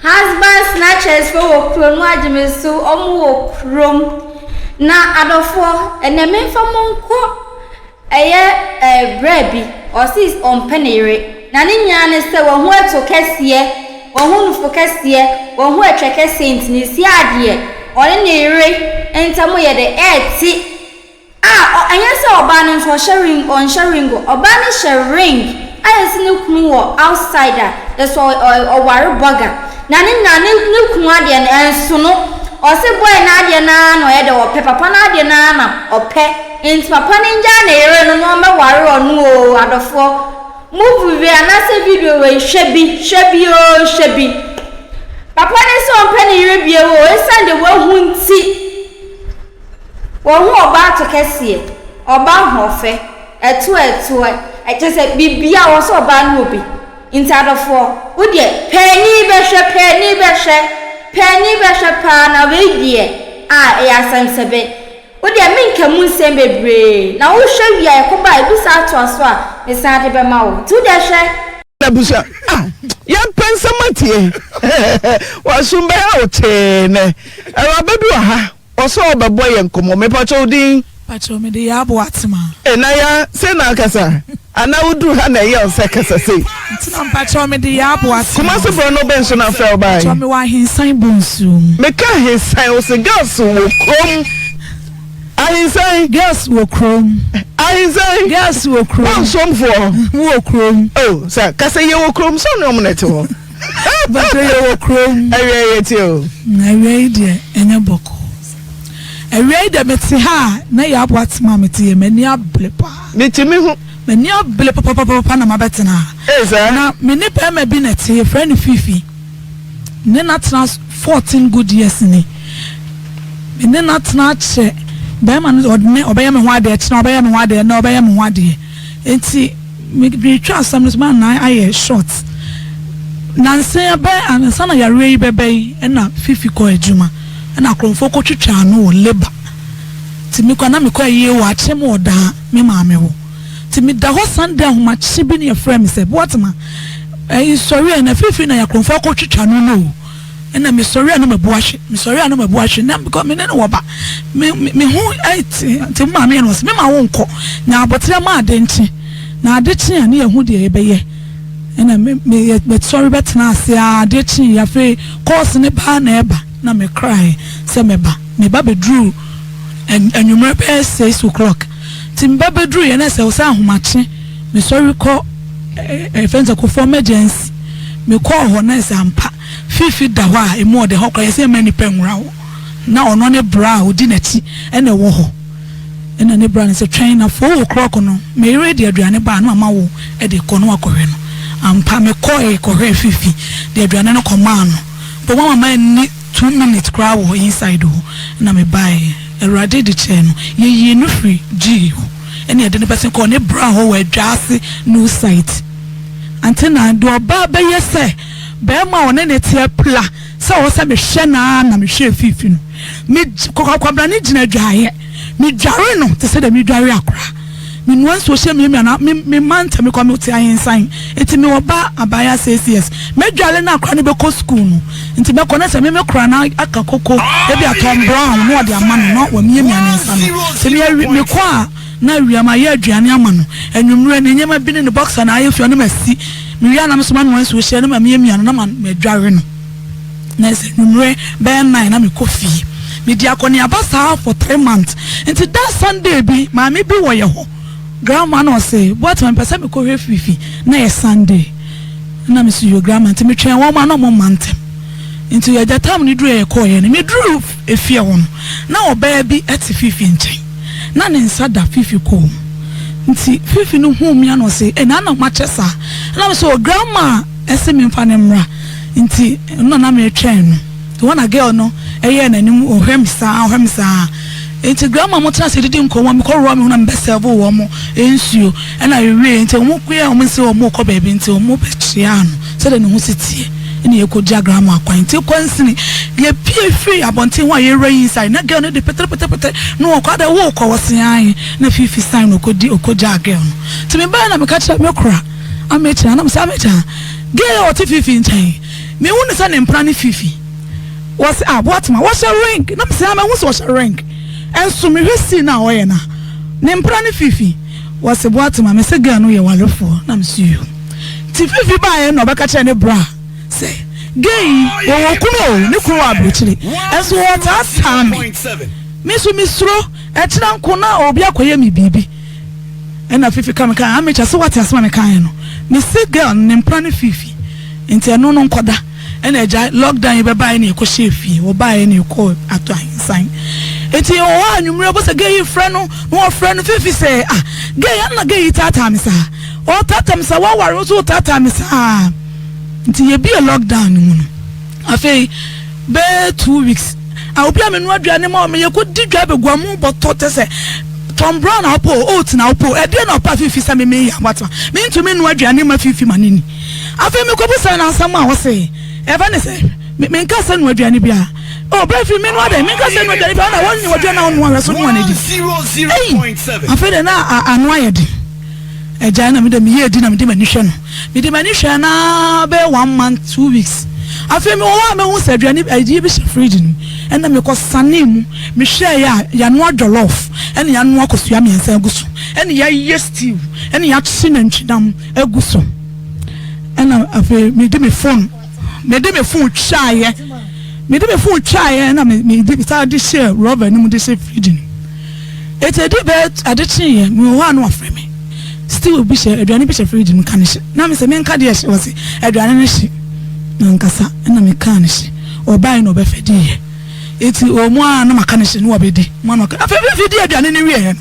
Husband snatchers foɔ wɔ kuro no agye me so ɔmo wɔ kurom na adɔfoɔ ɛnɛ memfa mo nkɔ ɛyɛ ɛɛ brɛ bi ɔsi ɔmpɛ ne yere na ne nyinaa ne sɛ wɔn ho ɛto kɛseɛ wɔn ho nufo kɛseɛ wɔn ho ɛtwɛ kɛseɛ nti ne si adeɛ ɔne ne yere ntam yɛ de ɛɛte. A ɔ ɛnyɛ sɛ ɔbaa no nso ɔhyɛ ring ɔnhyɛ ring o, ɔbaa no hyɛ ring a yɛse ne kunu wɔ outside a yɛse ɔ ɔ ɔware bɔga na ne nyinaa ne ne kunu adeɛ no ɛnsono ɔse boy no adeɛ no ara na ɔyɛ dɛ ɔpɛ papa no adeɛ no ara na ɔpɛ nti papa no ngyaa ne yere no na ɔmmɛware ɔno oo adɔfoɔ movie wei anaasɛ video wei hwɛ bi hwɛ bi oo hwɛ bi papa no se ɔmpɛ ne yere bio oo esiane deɛ wahu nti. Wɔho ɔbaa to kɛseɛ, ɔbaa hoɔfɛ, ɛtoɔ ɛtoɔ, kyerɛ sɛ biribiara wɔ sɛ ɔbaa no wɔ bi. Nti adɔfoɔ, wo deɛ paani bɛhwɛ, paani bɛhwɛ, paani bɛhwɛ paa na wei deɛ a ɛyɛ asɛmsɛbɛ. Wo deɛ menka mu nsɛm bebree na wohwɛ wie a yɛkɔba a ebi saa toa so a mesan de bɛma wo. Nti wo deɛ hwɛ. Abusua ah yɛmpɛ nsɛm atie wasom bɛyɛ wo tee nɛ awuraba bi wɔ ha Ɔsɛ ɔbɛbɔ yɛn nkɔmmɔ. Mepakyɛ wo din? Pakyɛ mede Yaa Boatema. Eh na Yaa, sei na akasa? Anaa woduru ha na ɛyɛ wo sɛ kasa sei? Nti na mpakyɛ mede Yaa Boatema. Kumasi borɔ no bɛn so na afrɛ wo bae? Pakyɛ mewɔ Ahensan Bonsu mu. Meka Ahensan, wo se girls wɔ kurom. Ahensan. Girls wɔ kurom. Ahensan. Girls wɔ kurom. Bonsomfoɔ. Wɔ kurom. Oh, sɛ kasa yɛ wɔ kurom sɛ ɔne ɔmo na ɛte hɔ. Bàtò yɛ wɔ kurom. Awia yɛ ti o. Awia yi deɛ ɛnyɛ bɔkɔ. Awia yi deɛ mete ha a na yɛ aboa tema mete yɛ m'ani abere paa. Mete me ho. M'ani abere papapapa na mabɛtena ha. Ee saa. Na me ne bɛrima bi na ɛte yɛfrɛ no Fifi. Ne na tena 14 good years ni. Me ne na tena akyɛ bɛrima no ɔne ɔbɛyɛ me ho adeɛ kyena ɔbɛyɛ me ho adeɛ na ɔbɛyɛ me ho adeɛ. Nti meretwa asɛm no so ma na ayɛ short. Nansa yi abɛ ansa na yareɛ yi bɛba yi ɛna Fifi kɔɔ adwuma ɛna akorɔmfoɔ kɔtwitwaa no wɔ labour. Nti mekɔ a na mekɔ ayie wɔ akyem wɔ daa me maame hɔ. Nti meda hɔ Sunday ahomakye bi na yɛfrɛ me sɛ Boatema ɛyi sɔre ɛ na Fifi na akorɔmfoɔ akɔtwitwa no no o. Ɛna mesɔre a na mabu ahwe, mesɔre a na mabu ahwe, na because me ne no wɔ ba, me me ho ɛte nti me maame yɛ no ɔsɛ me ma wo nkɔ, na abɔtere ma ade nkye, na ade kye a ne yɛhu deɛ yɛbɛyɛ, ɛna me me yɛ mesɔre bɛtena ase a ade kye yɛ afei kɔɔse ne baa na ɛba na me krae sɛ mɛba, me ba bɛduru anwummerɛ bɛyɛ 6 o'clock, nti me ba bɛduru yɛ na ɛsɛ sɛ ahomakye mesɔre kɔ ɛfɛn sɛ kɔfɔ emergency, mekɔɔ hɔ na ɛsɛ ampa. Fifi da hɔ a emu ɔdɛ hɔ koraa yɛsɛ yɛmma nnipa nwura hɔ na ɔno ne bra a odi n'akyi na ɛwɔ hɔ ɛna ne bra no sɛ twɛn na 4 o'clock no me yere de aduane ba a na mama wo de kɔ na wakɔhwɛ no ampa mekɔe kɔhwɛɛ Fifi de aduane no kɔmaa no mpo mama manni 2 minutes koraa wɔ inside hɔ na mebaeɛ. Awurade de kyɛɛ no yɛyii no firi G hɔ ɛna yɛde no bɛsen kɔɔ ne bra hɔ wɔ Adwaase new site. Ante na deɛ ɔbaa bɛyɛ sɛ barima a ɔne ne te apira sɛ ɔwɔ sɛ mehwɛ no ara na mehwɛɛ Fifi no. Me kwabra no gyina adwaeɛ. Medware no te sɛ deɛ medware akora. Menoa nsuo hyɛ miamia na me me mma ntɛm kɔ mete ahensan nti mewɔ ba abaayewa 6 years. Mɛdware no akora no bɛkɔ sukuu no nti mɛkɔ na sɛ me me kora no aka koko ebi a Tom Brown na ɔde ama no na wamiamia ne nsa no. Sɛ me mekɔ a na awia mayɛ aduane ama no, anwummerɛ ne nneɛma bi ne ne boxer na ayɛ fi ɔne masi. Mewie a na me nso manoa nsuo hyɛ na mamiamia no na madware no. Na ɛsɛ anwummerɛ bɛyɛ 9 na mekɔ fie. Medi akɔneaba saa for 3 months. Nti da Sunday bi, maame bi wɔ yɛ hɔ. Grandma na ɔse, "Boatema, mepɛ sɛ mekɔhwɛ Fifi na yɛ Sunday." Na me so yo grandma nti metwɛn wɔn ma na wɔn mma ntɛm. Nti agya tam no duru yɛ kɔɔyɛ no, meduru efie hɔ no, na ɔbaa bi te Fifi nkyɛn. Na ne nsa da Fifi kɔn mu. Nti Fifi no huu me a na ɔse, "Eh, na na makyɛ saa?" Na me so, "Grandma ɛse memfa no mmra." Nti ɛno na na metwɛn no. Nti hɔ na girl no ɛyɛɛ n'anim, ɔhwɛ me saa, ɔhwɛ me saa. Nti grandma mo tena ase didi nkɔmmɔ, mekɔworɔ me ho na mebɛ serve wɔn nsuo. Ɛna yɛwie nti wɔn yɛ wɔn se wɔn rekɔ baabi nti wɔn bɛkyeaa no sɛdeɛ ne ho si teɛ. Ɛna yɛkɔgya grandma kwan. Nti kwansini yɛpie firi abɔnten hɔ a yɛwura inside na girl no de petere petere petere na wɔkɔ ada wokɔ wɔ sean na Fifi sign na ɔkɔdi ɔkɔgyaa girl no. Nti mebaeɛ na meka kyerɛ me kora Amekyea na mesɛ Amekyea girl a ɔte Fifi nkyɛn. Mehu no sɛ ne mpena ne Fifi. Wɔse ah Boatema wɔhyɛ ring na mese ah mahu sɛ ɔhyɛ ring nso mehwɛ scene no a ɔyɛ no a ne mpena ne Fifi. Wɔse Boatema mese girl no yɛ warefoɔ na mese yoo. Nti Fifi baeɛ na ɔbɛka kyerɛɛ ne bra sɛ girl yi wɔwɔ kunu o ne kunu wɔ abrokyire nso ɔtaataa me. Me nso mesuro ɛkyena nko na obi akɔyɛ me biribi. Ɛna Fifi ka me ka Amekyɛ sɛ wate asɛm a mekaeɛ no. Mese girl no ne mpena ne Fifi nti ɛno no nkɔda. Ɛna agya lockdown yi bɛbaeɛ na yɛkɔhyɛɛ fie. Wɔbaeɛ na yɛkɔɔ ato ahensan. Nti yɛwɔ hɔ a anwummerɛ wobɛhu sɛ girl yi frɛ no na wɔfrɛ no Fifi sɛ ah girl yi ana girl yi taataa me saa. Ɔretaataa me saa woaware wo nso wotaataa me saa. Nti yɛbie lockdown no mu no afei bɛyɛ 2 weeks a obi a menoa aduane ma ɔmo yɛkɔ di dwa bɛgu ɔmo bɔtɔ tɛ sɛ Tom Brown na ɔpɔ oat na ɔpɔ ɛdeɛ na ɔpɔ afifi sɛ me meyɛ abatema mentumi nnoa aduane ma fifi ma ne ni. Afei mekɔbu sɛ no asɛm a ɔse ɛbɛ ne sɛ menka sɛ noa aduane bi a o brɛ fi menoa dɛ menka sɛ noa aduane bi a ɔna wɔnyɛ aduane na ɔnoa hwɛ so noa no di. Ei, afei de na ano ayɛ den. Agyae na mede meyɛ adi na mede m'ani hwɛ no. Mede m'ani hwɛɛ no ara bɛyɛ one month, 2 weeks. Afei mewɔ hɔ a mehu sɛ aduane adeɛ bi hyɛ fridge no mu. Ɛna mekɔsanee mu. Mehwɛeɛ a, yɛanoa jollof, ɛna yɛanoa kosua mmiɛnsa agu so, ɛna yɛayɛ stew, ɛna yɛakye nantwinam agu so. Ɛna afei mede me phone, mede me phone twaeɛ. Mede me phone twaeɛ ɛna mede saa de hyɛɛ rubber no mu de hyɛ fridge no mu. Eti edi bɛyɛ ade kyeeɛ, mewɔ hɔ a na wafrɛ me. Stew bi hyɛ, aduane bi hyɛ fridge mu ka ne hye. Na me sɛ menka deɛ ɛhye, ɔse aduane no hye. Mankasa ɛna mekaa ne hye. Ɔbaeɛ na ɔbɛfɛ diiɛ. Eti ɔwɔ mu ara na maka ne hye na wabɛdi. Mu a na waka. Afei Fifi dii aduane no wieɛ no,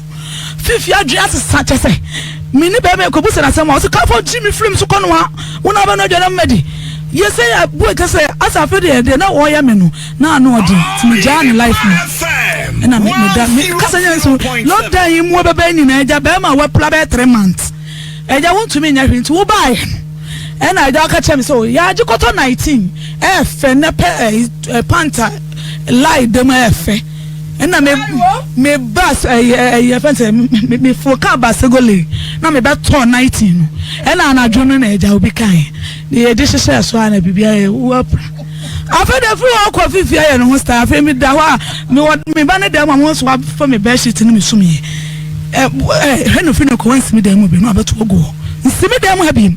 Fifi adwene asesa kyɛ sɛ me ne bɛrima yi kɔbu sɛ n'asɛm a ɔse kafo gye me firi me so kɔnoa wo na wabɛnoa aduane ama madi. Yɛ sɛ yɛ boy kɛ sɛ asɛ afei deɛ deɛ na ɔyɛ me no na ano ɔden nti megyaa ne life mu. Ɛna me meda me kasa nyɛ nso lockdown yi mu ɛbɛbɛ nyinaa agya bɛrima a wapira bɛyɛ 3 months, agya wontumi nyɛ hwee nti wobaeɛ no ɛna agya aka kyerɛ me sɛ yɛagye kɔtɔ 19 ɛɛfɛ nɛ pɛ ɛɛ pant a lie dam ɛɛfɛ. Ɛna me me ba ɛyɛ ɛyɛ fɛn sɛ me me fo kaa ba segole na me bɛ tɔ 19 no. Ɛna anadwo no na agya obi kan ne yɛde hyehyɛ so a na biribi ayɛ wapira. Afei de firi hɔ kɔ fifi ayɛ ne ho style. Afei me da hɔ a mewɔ me ba ne dan mu a mo nso wafa me bed sheet ne me sum yɛ ɛ ɛ hwɛ no fi no kɔ wansimi dan mu bi no abɛto agu hɔ nsimi dan mu ha biem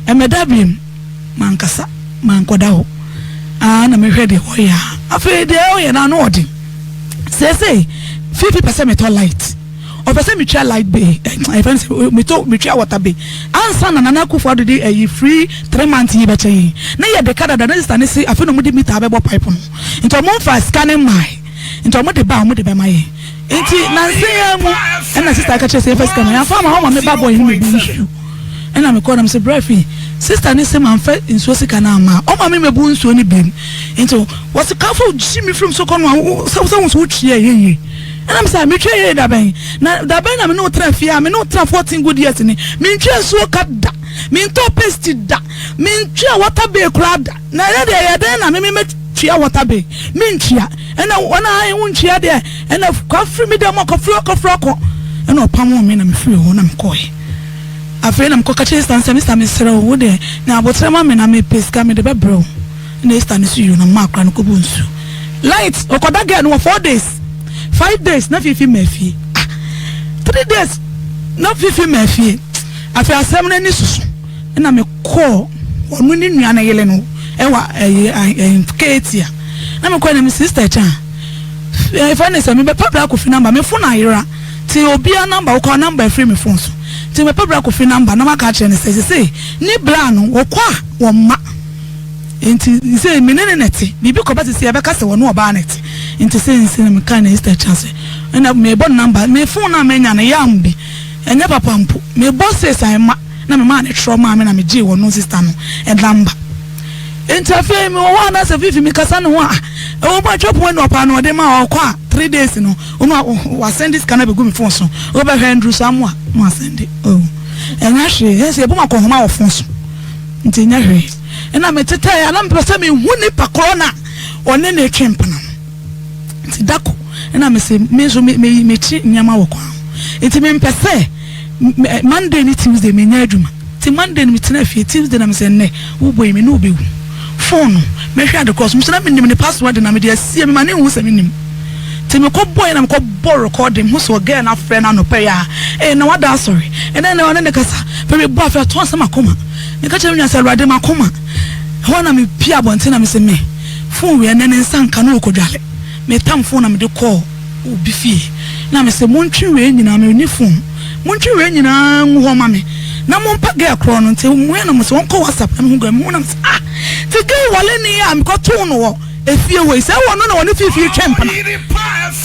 ɛmɛda biem. Mankasa mankɔda hɔ aa na mehwɛ deɛ ɔyɛ a afei deɛ ɔyɛ no ano ɔden. Seesei fifi pɛ sɛ metɔ light, ɔpɛ sɛ metwa light bill, ɛfɛn sɛ metɔ metwa water bill ansa na Nana Akufo Addo de ɛyi free 3 months yi bɛkyɛ yɛn ne yɛ de ka dada na sista ne se afei na ɔmo de meter abɛbɔ pipe no nti ɔmo nfa sika ne mmaa nti ɔmo de ba a ɔmo de bɛma yɛn. Nti nansa yi ara mu ɛna sista ka kyerɛ sɛ yɛfa sika ma yɛn afa ama ɔma me ba bɔ yɛn mu bu nsuo. Ɛna mekɔɔ na mesɛ brɛ fi sista ne sɛ mamfa nsuo sika no ama ɔma me mɛbu nsuo no biem nti wɔse kafo gyi me firim so kɔ no a sɛ wo nso wotwie ɛyɛ yie. Ɛna mesɛ metwie yie dabɛn na dabɛn na me ne wo tena fie a me ne wo tena 14 good years ni mentwie nsuo ka da, mentɔ paste da, mentwie water bill koraa da, na ɛyɛ deɛ ɛyɛ dɛn na me me mɛtua water bill? Mentua. Ɛna wɔn a wontua deɛ ɛna kɔfiri me dɛm kɔfiri kɔfiri akɔ. Ɛna ɔpam me na mefiri hɔ na mekɔɛ. Afei na mekɔka kyerɛ sista sɛ mista mesrɛ wo, wo deɛ na abotrɛ ma me na mepɛ sika mede bɛbrɛ wo. Ɛna sista no so yio na mma akora no kɔbu nsuo light ɔkɔda girl no wɔ 4 days, 5 days na fifi ma fie. Ah, 3 days na fifi ma fie. Afei asɛm no ani soso ɛna mekɔɔ ɔno ne nua no yele no ɛwɔ ɛyɛ ɛyɛ keetia na mekɔɔ na me sister kyɛn ɛfɛ ne sɛ mebɛpɛ bra kofi number, me phone ayera nti obiara number wokɔ number afiri me phone so nti mebɛpɛ bra kofi number na maka akyerɛ ne sɛ sese ne bra no wɔkɔ a wɔmma nti sɛ me ne ne nɛte biribi kɔba sisi yɛbɛka sɛ wɔne ɔbaa nɛte nti sɛ nsi na meka na sister kyɛn sɛ ɛna mebɔ ne number me phone na menya no yam bi ɛnyɛ papa mpo mebɔ sɛ san ma na me maa ne twerɛ maa me na megyee wɔn no sister no number. Nti afei mewɔ hɔ a na sɛ fifi mekasa ne ho a ɛwɔ mu atwa pon ne ɔpaa na ɔde ma ɔkɔ a 3 days no ɔno wasend sika no abɛgu me phone so. Wobɛhwɛ nduru so amoa na wasend oh ɛnyɛ hwee. Ɛsɛ sɛ yɛbɔ mu akɔhoma wɔ phone so nti ɛnyɛ hwee. Ɛna metetɛɛ a na mepɛ sɛ mehu nipa korɔ na ɔne ne twe mpena no nti dako ɛna mese me nso mekyi nneɛma wɔ kwan ho nti mempɛ sɛ Monday ne Tuesday menya adwuma nti Monday no metena fie. Tuesday na mesɛ nnɛ wobɔ yi me ne wobɛwu. phone no mɛhwɛ ade korɔ so. Me nso na menim ne password na mede asie me ma ne nhu sɛ menim. Nti mekɔ bɔe na mekɔ bɔ recording mehu sɛ girl no afrɛ no anɔpa yi a ee na wada asɔre ɛnɛ na ɔne ne kasa fɛ mebɔ afei ato asɛ makoma meka kyerɛ me nua sɛ awurade makoma ɛhɔ na mepie abɔnten na mese me phone wei ɛnɛ ne nsa nka na ɔkɔdwale metam phone na mede kɔɔ obi fie na mese montwe wei nyinaa menni phone montwe wei nyinaa ngu hɔ ma me na mompa girl korɔ no nti moyɛ na mose wɔnkɔ whatsapp na mehu girl mehu na mese ah nti girl wale ni a mekɔtoo no wɔ Efie hɔ yi, sɛ ɛwɔ no na wɔne Fifi retwɛn mpena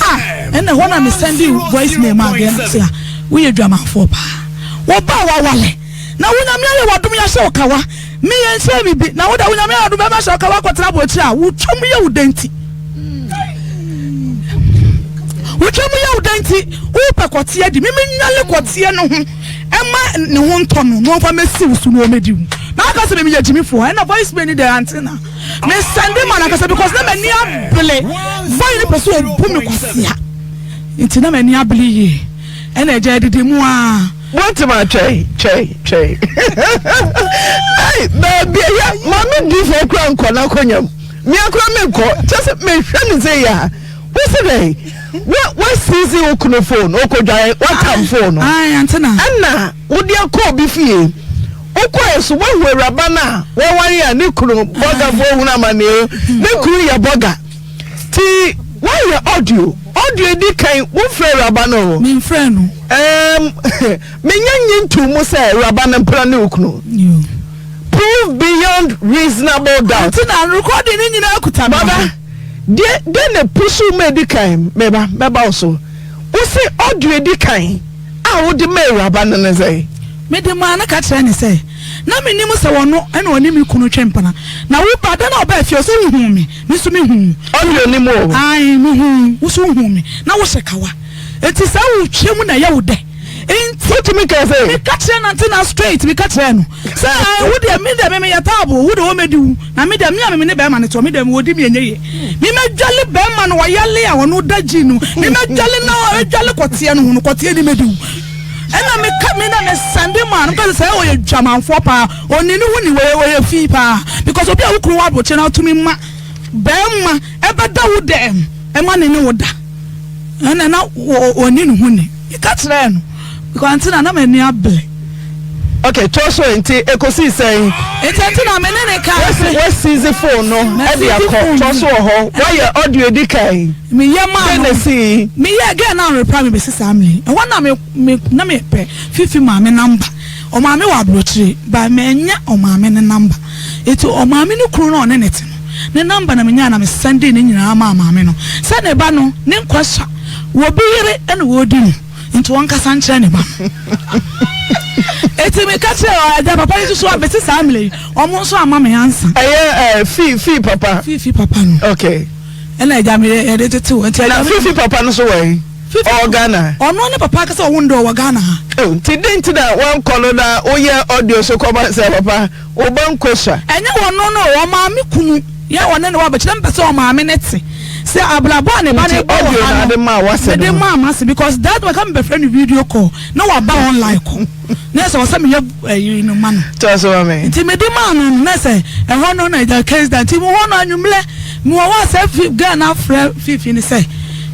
a, ɛnna ɛhɔ na me sɛnde voice mail maa girl no sɛ, ah, woyɛ dwamanfoɔ paa. Wo ba a wawale, na wo Nyame ayɛ w'adom yɛahyɛ wo kawa. Me yɛnhyɛɛ me bi, na wo deɛ wo Nyame ayɛ w'adom bɛma ahyɛ wo kawa akɔtena aboakyire a, wo twam yɛ wo dɛn nti? Wo twam yɛ wo dɛn nti? Wopɛ kɔteɛ di, me menwale kɔteɛ no ho ɛma ne ho ntɔ no na ɔmfa mɛsi wo so na ɔmɛdi wo. Na aka sɛ me meyɛ gyimifoɔ, ɛnna voice mail ni deɛ ante na. Me sɛnde ma no ankasa because na m'ani abele. Boy no pɛ sɛ ɔbu me kwasea nti na m'ani abele yie. Ɛna agya adidi mu aa. Boatima twɛn twɛn twɛn Ei baabi ɛyɛ maame difoɔ kura nkɔ n'akonnwa mu mea kura me nkɔ kyɛ sɛ mehwɛ ne sɛ yɛ a wosi dɛn wa wasisi wo kunu phone okɔdware watam phone no ɛna wode akɔ obi fie Wokɔe so woahu awuraba no a waware a ne kunu bɔgafoɔ hunu amaneɛ ne kunu yɛ bɔga ti woayɛ audio audio edi kan wofrɛ awuraba no o. Memfrɛ no. Um, menya nye nto mu sɛ awuraba no mpena ne okunu. Prove beyond reasonable doubt. Nti na recording ne nyinaa kuta me. Baba, deɛ deɛ na pusu ma edi kan meba mɛba wo so. Wose audio edi kan. a wode maa awuraba no ne sɛn? Mede maa no ka kyerɛɛ no sɛ, Na minnim sɛ ɔno na ɔne me kunu twe mpena. Na wo ba, da no a ɔbaa fie, ɔse wohuu me, me nso mehuu wo. Ɔne onim o. Ae, mehuu wo, wo nso wohuu me, na wohyɛ kawa. Enti saa wotwa mu na ɛyɛ wo dɛ. Enti. Wotumi ka sɛ. Meka kyerɛɛ no ante na straight, meka kyerɛɛ no sɛ, ae, wo deɛ, me deɛ, me meyɛ taabo, wo deɛ wɔmmɛdi wo, na me deɛ, me a me ne bɛrima no te hɔ, me deɛ, wɔdi me ɛnyɛ yie. Me mɛdwale bɛrima no ɔyale a ɔno da gyi no me mɛdwale na ɛdwale kɔteɛ no ho no kɔteɛ ni mɛdi wo ɛna me ka me na me sɛnde maa no because sɛ ɔyɛ dwamanfoɔ paa ɔni ne ho ni wɔyɛ ɔyɛ fi paa because obi a wo kunu wɔ abɔkyɛ na ɔtumi ma bɛrima ɛbɛda wo dɛm ɛma ne ne wo da ɛna na ɔni ne ho ni meka kyerɛɛ no because ante na na m'ani abere. Okay, to so nti ekosi sɛn? Nti ante na me ne ne ka ase. Wasizi phone no ɛde akɔ to so wɔ hɔ wayɛ audio edi kan. Meyɛ maa no. Dɛn na esi? Meyɛ girl na reply me besi saa mmerɛ yi. Ɛhɔ na me me na me pɛ Fifi maame number. Ɔmaame wɔ aburokyire but manya ɔmaame ne number. Nti ɔmaame ne kunu no a ɔne ne te no ne number na menyae na me sɛndee ne nyinaa maa maame no sɛ ne ba no ne nkwa sua wɔ bi yere na ɔredi no nti ɔnkasa nkyerɛ ne ba no. Eti meka kyerɛ agya papa yi nso so a bɛsi saa mmerɛ yi ɔmo nso ama me ansa. Ɛyɛ ɛɛ fi fi papa. Fi fi papa no. Okay. Ɛna agya me yɛde tete wɔ nti agya. Na fi fi papa no so wɔ yi. Ɔwɔ Ghana. Ɔno ne papa akasa ɔwo ndɛ ɔwɔ Ghana ha. Oh, nti den nti na wankɔ no na woyɛ audio so kɔma sɛ papa wo ba nkɔ sua. Ɛnyɛ ɔno no o, ɔmaame kunu yɛ ɔne ne wɔ abɛkyerɛ mpɛ sɛ ɔmaame ne te sɛ abrabɔ a ne ba ne bɔ wɔ ha no mede maa m'ase because that one ka mebɛfrɛ no video call na waba online kɔ na sɛ ɔsɛ meyɛ ɛyi no ma no nti mede maa no no na sɛ ɛhɔ no na ɛgya case da nti mewɔ no anwummerɛ mewɔ hɔ a sɛ fi girl no afrɛ fifi no sɛ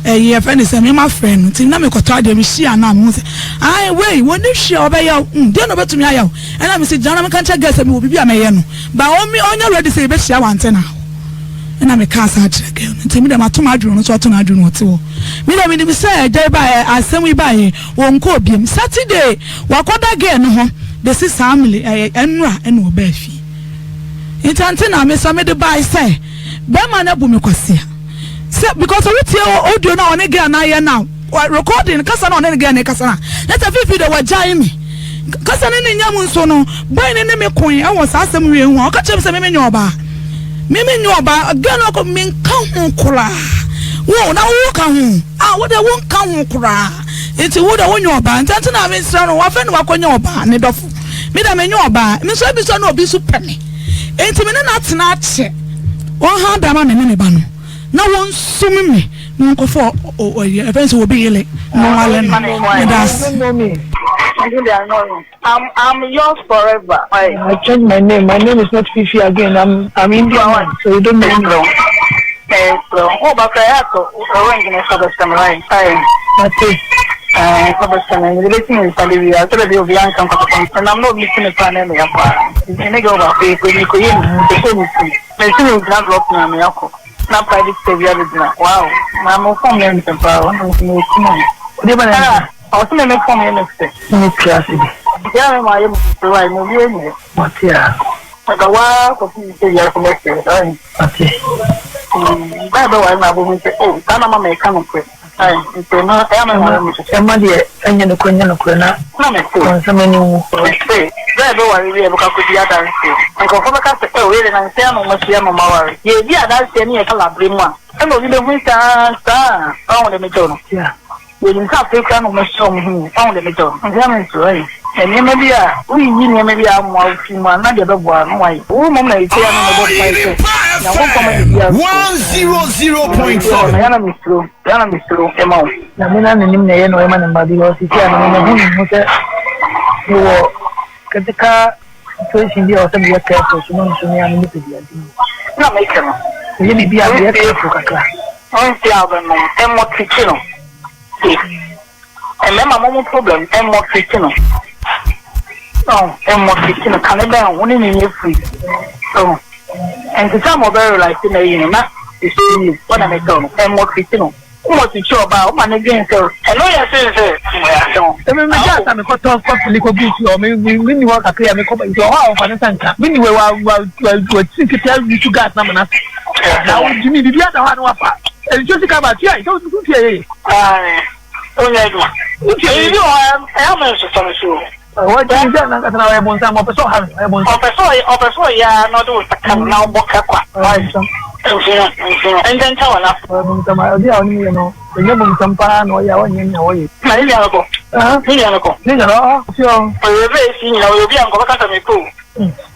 ɛyi ɛfrɛ no sɛ mema frɛ no nti na mekɔtɔ adeɛ mehyia no a mehu sɛ ae wei wɔni hwee a ɔbɛyɛ wo mm deɛ na ɔbɛtumi ayɛ wo ɛna mese gyina na meka nkyerɛ girl sɛ mewɔ biribi a mɛyɛ no ba ɔmi ɔnyɛ ready sɛ yɛbɛhyia wɔ antena hɔ ɛna mekaa saa kyerɛ girl no nti me deɛ mato m'adwene no nso ato n'adwene ɔte hɔ me deɛ menim sɛ agya yi baeɛ asɛm yi baeɛ wɔnkɔɔ biam Saturday wakɔda girl no hɔ bɛsi saa mmele ɛyɛ ɛnora ɛna ɔbaa fie nti ante na me sɛ mede bae sɛ bɛrima no abu me kwasea sɛ because wotie audio no a ɔne girl no ayɛ no a recording kasa na ɔne ne girl no kasa no a na sɛ fifi de wagyae me kasa no ne nya mu nso no boy no ne me koe ɛwɔ saa asɛm wie ho a ɔka kyerɛ me sɛ me menyɛ ɔbaa me menyɛ ɔbaa girl no ɔkɔ menka ho koraa wo na wo ka ho a wo de wo nka ho koraa nti wo de wonyɛ ɔbaa nti ante na mesrɛ no wafɛ ne wakɔnyɛ ɔbaa ne dɔfo me de menyɛ ɔbaa me nso ebi nso na obi nso pɛ me nti me ne no atena akyɛ Wɔnha da ma me ne me ba no, na wɔnsum me na wɔnkɔfa ɔyɛ ɛfɛn sɛ obi yele na ɔnwale no. Meda ase. I'm I'm yours forever. I changed my name. My name is not Fifi again. I'm I'm Indian now, so you don't know me. Mate. Ode ba na. Ne tua ase bi. Mate a. Mate. Ɛma deɛ ɛnyɛ nokorɛ nyɛ nokorɛ na ɔnsɛm ani nwu. Yeah. Yɛnim sɛ afei koraa na wɔahyɛ wɔn ho yi. Wahu deɛ mekyerɛ wo? Nti na mensuro ɛyi. Nneɛma bi a, woyiyi nneɛma bi a ammoa wo firi mu a, na deɛ ɛbɛboa no wayɛ. Wo mmom na ɛsei ano na ɛbɔ mpae sɛ, Nyankopɔn ma biribiara so. Nti hɔ no, yɛ na mesuro, yɛ na mesuro ma wo. Nyame na n'anim na ɛyɛ na ɔyɛ ma ne mma because sisi a no mahu me ho sɛ mewɔ critical situation bi a ɔsɛ meyɛ careful so no nso me a me nipadua nti no Na meka no. meyɛ biribi a meyɛ careful kakra. Wonsi a wobɛnom mmɔ trikyi no de mmarima mo mo problem mmɔ trikyi no oh mmɔ trikyi no kane bɛn wo ne ne nyɛ free oh nti sɛ mo bɛ realize na yi no na ɛsu yi wɔn na mɛkyɛw no mmɔ trikyi no mmɔ trikyi ɔbaa woma ne dwen sɛ ɛno yɛ sen sɛ mmɔ yɛ asɛm. Emi me gas a mekɔtɔ kɔ fili kɔ gu fie hɔ me me me ni hɔ kakra a mekɔ nti ɔhɔ a ɔmfa ne nsa nka me ni hɔ wa wa wa wa ti nketewa yi su gas na mena na wo gyimi bibi ada hɔ a na wafa nsuo sika ba tua yi sɛ wo tua yɛ. Ae, wonyɛ adwuma. Wotua yɛ. Ebi wɔ hɔ a ɛyɛ ama nsosɔ me so o. Ɔwɔ gyimi sɛ nankasa na ɔyɛ bonsam ɔpɛ sɛ ɔha me ɔyɛ bonsam. Ɔpɛ sɛ ɔyɛ ɔpɛ sɛ ɔyɛ ara na ɔde wo nsa ka no na wobɔ ka kwa. Ɔyɛ bonsam. Mfino mfino ntɛntɛ wɔ na. Ɔyɛ bonsam ɔde a ɔne me yɛ no ɛnyɛ bonsam paa na ɔyɛ a ɔnyɛ nea ɔyɛ. Na ne nua no kɔ. Ne nua no kɔ. Ne nua no ɔhɔ ɔfi hɔ. Ɔyɛ obi a esi nyina ɔyɛ obi a nka ɔbɛka sɛ mepɛ o.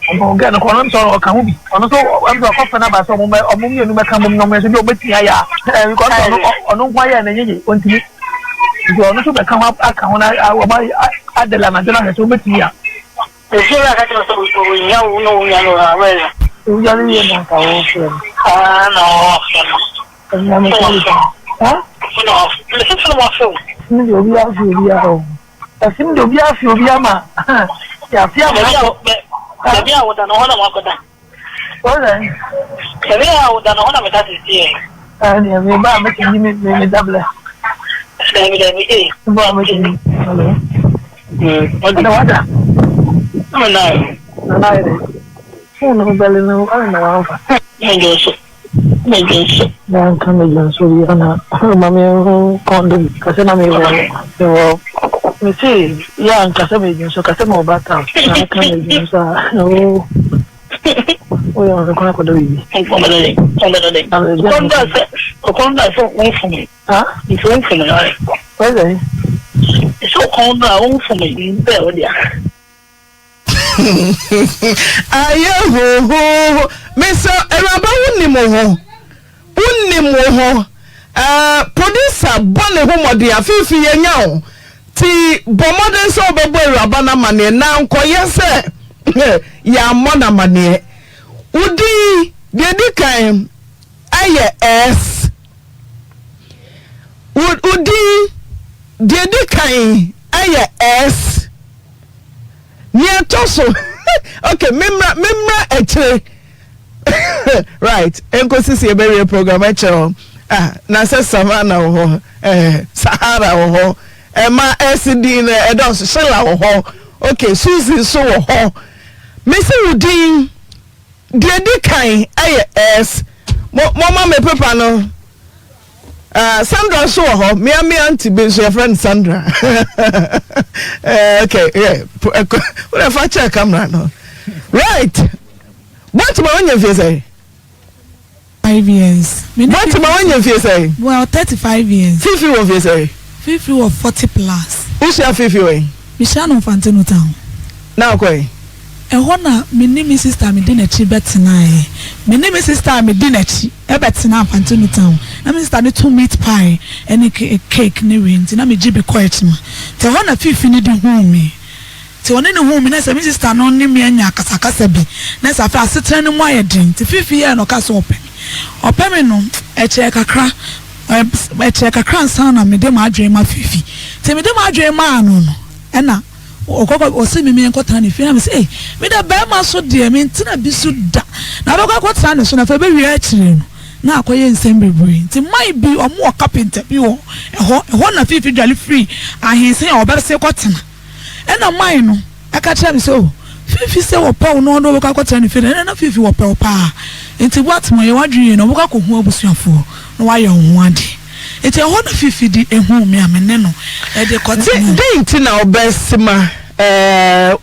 Ɔno gɛ no kɔ ɔno nso ɔka ho bi ɔno nso ɔno nso ɔkɔfɛ n'aba sɛ ɔmo mɛ ɔmo mmienu mɛka mbom na ɔmo nso bi ɔmo betumi ayɛ a ɛɛ because ɔno ɔno nko ayɛ na ɛnyɛ yie ɔntumi nti ɔno nso bɛka ho aka ho na ɔmo adela na adela ahwɛ sɛ ɔmo betumi a. Efie wura ka kyerɛ sɛ ohia wo na wo nua no a wɛyɛ. Owia no yie na nka wo frɛ no. Aa na ɔfrɛ no. Ɛnna me kɔ yi. Ha? Mese sɛ na wafrɛ wo. Ɛno deɛ obi afi obi a o. Ɛsem deɛ obi afi obi ama. Yɛafi ama akɔ. Baabi a woda no hɔ na makɔda. Wɔsɛ. Baabi a woda no hɔ na meda sisi ɛ. Ɛnna me ba a mɛtumi me me me dablɛ. Dabi dabi ee. Me ba a mɛtumi. Hello. Ɛnna wada. Ɛnna na. Na na ayɛ dɛ. Fone no bɛle no ɛna na wamfa. Mɛdwo nso. Mɛdwo nso. Na nka mɛdwo nso bi ɛna ma me ho kɔndom kasɛ na mewɔ mewɔ me se yɛ a nkasɛ mɛdwo nso kasɛ mewɔ batam na nka mɛdwo nso a oo woyɛ ɔno kwan akɔdɔ biribi. Ɔkɔm da sɛ ɔkɔm da sɛ wofom nti wofom ayɛ. Wɔsɛ. Sɛ ɔkɔm da a wofom bɛɛ wo dea. Ayɛ hohoho. Mesɛ awuraba wonim wo ho wonim wo ho eh, producer bɔ ne ho mmɔden afeefi yɛnya wo ti bɔ mmɔden sɛ wobɛbɔ awuraba no amaneɛ na nkɔyɛ sɛ yɛammɔ no amaneɛ wo din deɛ di kan ɛyɛ S wo din deɛ di kan ɛyɛ S Nea ɛtɔ so okay memmra memmra akyire right nkosi sɛ yɛbɛwie program ɛkyerɛ hɔ ah na sɛ savannah wɔ hɔ eh, sahara wɔ hɔ ɛma ɛsi din no ɛdɔɔso sheila wɔ hɔ okay suzy nso wɔ hɔ mesi wo din deɛ di kan ɛyɛ s mo mo ma me pepa no. Ah, Sandra nso wɔ hɔ. Mea me auntie bi nso yɛfrɛ no Sandra. Eh, okay, yeah. Wọ́n fa kyerɛ camera no. Right. Bọ́tìmọ̀ wọ́n nyɛ nfie sẹ́yìn. 5 years. Bọ́tìmọ̀ wọ́n nyɛ nfie sẹ́yìn. Well, 35 years. Fifi wɔ nfie sẹ́yìn. Fifi wɔ 40 plus. Wosua Fifi wɔ yi. Mehyia no Mfantino town. Na ɔkɔ yi. Ɛhɔ na me ne me sister me di n'akyi bɛtenaeɛ. Me ne me sister a me di n'akyi bɛtena Mfantino town. Na me sister no to meat pie ne cake ne wei nti na megye bi kɔ akyima. Nti ɛhɔ na Fifi no de huu me. Nti ɔne no huu me na sɛ me sista no ne me anya akasakasa bi na sɛ afei asetena no mu ayɛ den nti Fifi yɛɛ no ɔkaa sɛ ɔpɛ me. Ɔpɛ me no ɛkyɛɛ kakra ɛkyɛɛ kakra ansa na mede m'adwene ma Fifi. Nti mede m'adwene maa no no ɛna ɔkɔkɔ ɔse me menkɔtena ne fie na mese ei me deɛ bɛrima so deɛ mentena bi so da na bɛkɔ akɔtena ne so na afei bɛwie akyire no na akɔyɛ nsɛm bebree nti man bi ɔmo wɔ kapenta bi wɔ ɛhɔ ɛhɔ na Fifi dwale firi ahensen a ɔbɛse kɔtena. Ɛnna man no ka kyerɛɛ me sɛ, O, Fiifi sɛ wɔpɛ wo na ɔne wo bɛkɔ akɔtena ne fie no, ɛnna na Fiifi wɔpɛ wo paa. Enti Boatemaa, yɛ w'adwene yie na wobɛkɔ akɔhu abusuafoɔ na woayɛ wo ho adeɛ. Enti ɛhɔ na Fiifi de huu me a me ne no de kɔtenaa. Dɛn nti na wobɛsema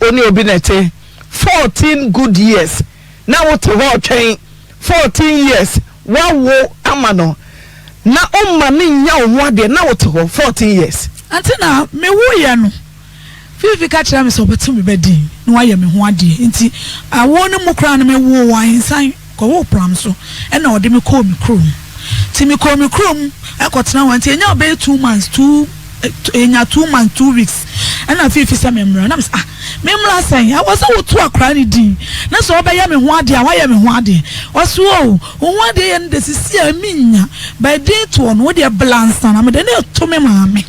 wo ne obi na ɛte 14 good years na wote hɔ retwɛn 14 years woawo ama no na womma no nnya wo ho adeɛ na wote hɔ 14 years. Ante na mewoeɛ no, Fiifi ka kyerɛɛ me sɛ ɔbɛto me ba din na wayɛ me ho adeɛ. Nti awoɔ no mu koraa no mewoo wɔ Ahensan, kɔwoo Pram so ɛna ɔde me kɔɔ me kurom. Nti mekɔɔ me kurom kɔtena hɔ nti ɛnyaa bɛyɛ 2 months, two Enya 2 months 2 weeks ɛna Fiifi sɛ me mmra na me sɛ ah me mmra sɛn ɛwɔ sɛ woto akwadaa no din na sɛ ɔbɛyɛ me ho adeɛ a wayɛ me ho adeɛ ɔse oo wo ho adeɛ yɛ no de sisi a me nya but din toɔ no wodeɛ bla nsa na mede ne to me maame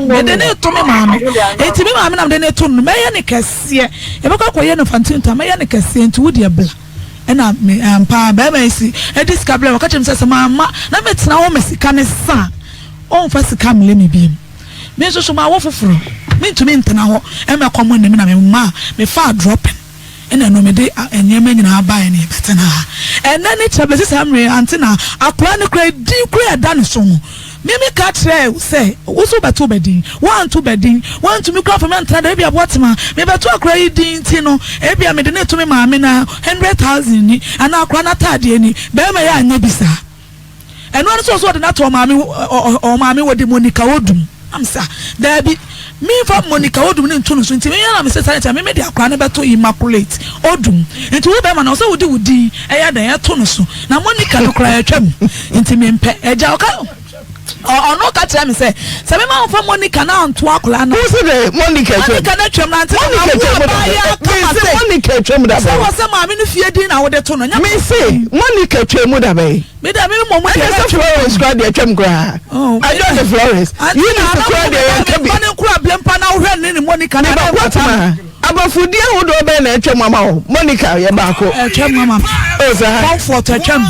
mede ne to me maame nti me maame na mede ne to no mɛyɛ ne kɛseɛ yɛbɛkɔ akɔyɛ no fantinta mɛyɛ ne kɛseɛ nti wodeɛ bla. Ɛna me ampa ara barima yi si ɛde sika brɛ me ɔka kyerɛ me sɛ sɛ mamma na metena hɔ ma sika no sa a ɔmfa sika mmrɛ me bio. Me nso so mawo foforɔ mentumi ntena hɔ mma ɛkɔm nne me na mema mefaa dropping ɛna ɛno mede nneɛma nyinaa baeɛ na yɛbɛtena ha. Ɛnɛ ne kyerɛ bɛsi saa mmerɛ yi ante na akwadaa no koraa din koraa ɛda ne so no Me me ka kyerɛɛ wo sɛ wo so wobɛto bɛ din. Woanto bɛ din. Woantumi koraa amfa me antena da. Ebia Boatema, mebɛto akwadaa yi din nti no, ebia mede no reto me maame no 100,000 ni, anaa akwadaa no ataadeɛ ni. Barima yi anyɛ bi saa. Ɛno ara ne sɛ ɔsɛ ɔde no ato ɔmaame, ɔmaame wɔde Monica Odum. Na me sɛ, ah, daabi, memfa Monica Odum no nto no so. Nti me na me sɛ saa nti a me mede akwadaa no bɛto Immaculate Odum. Nti wo bɛrima no, ɔsɛ wode wo din ɛyɛ dɛn ɛto no so. Na Monica no koraa atwam. Nti mempɛ. Agya ɔka ɔno ka kyerɛ me sɛ sɛ mema wo fa Monica na anto akwadaa no. Wo se dɛ Monica atwam. Monica no atwam na nti na Monica atwam mawo da abaayewa bɛn? kama Mese sɛ. Monica atwam da Sɛ bɛn? wɔ sɛ maame no fie din na wode to no. Nyɛ Mese Monica atwam mu da bɛn? Me deɛ me mmom deɛ Ɛnyɛ sɛ Florence koraa deɛ atwam koraa. Oh, Adwo de Florence. Ante na Eunice na koraa deɛ yɛnka bi. Mfa ne nkura blempa na wohwɛ ne ne Monica na Meba na Boatema. ɛmfata. Aborɔfo din ahodoɔ bɛn na atwam ama wo? Monica yɛ baako. Atwam ama me. Oh, saa. Comfort atwam.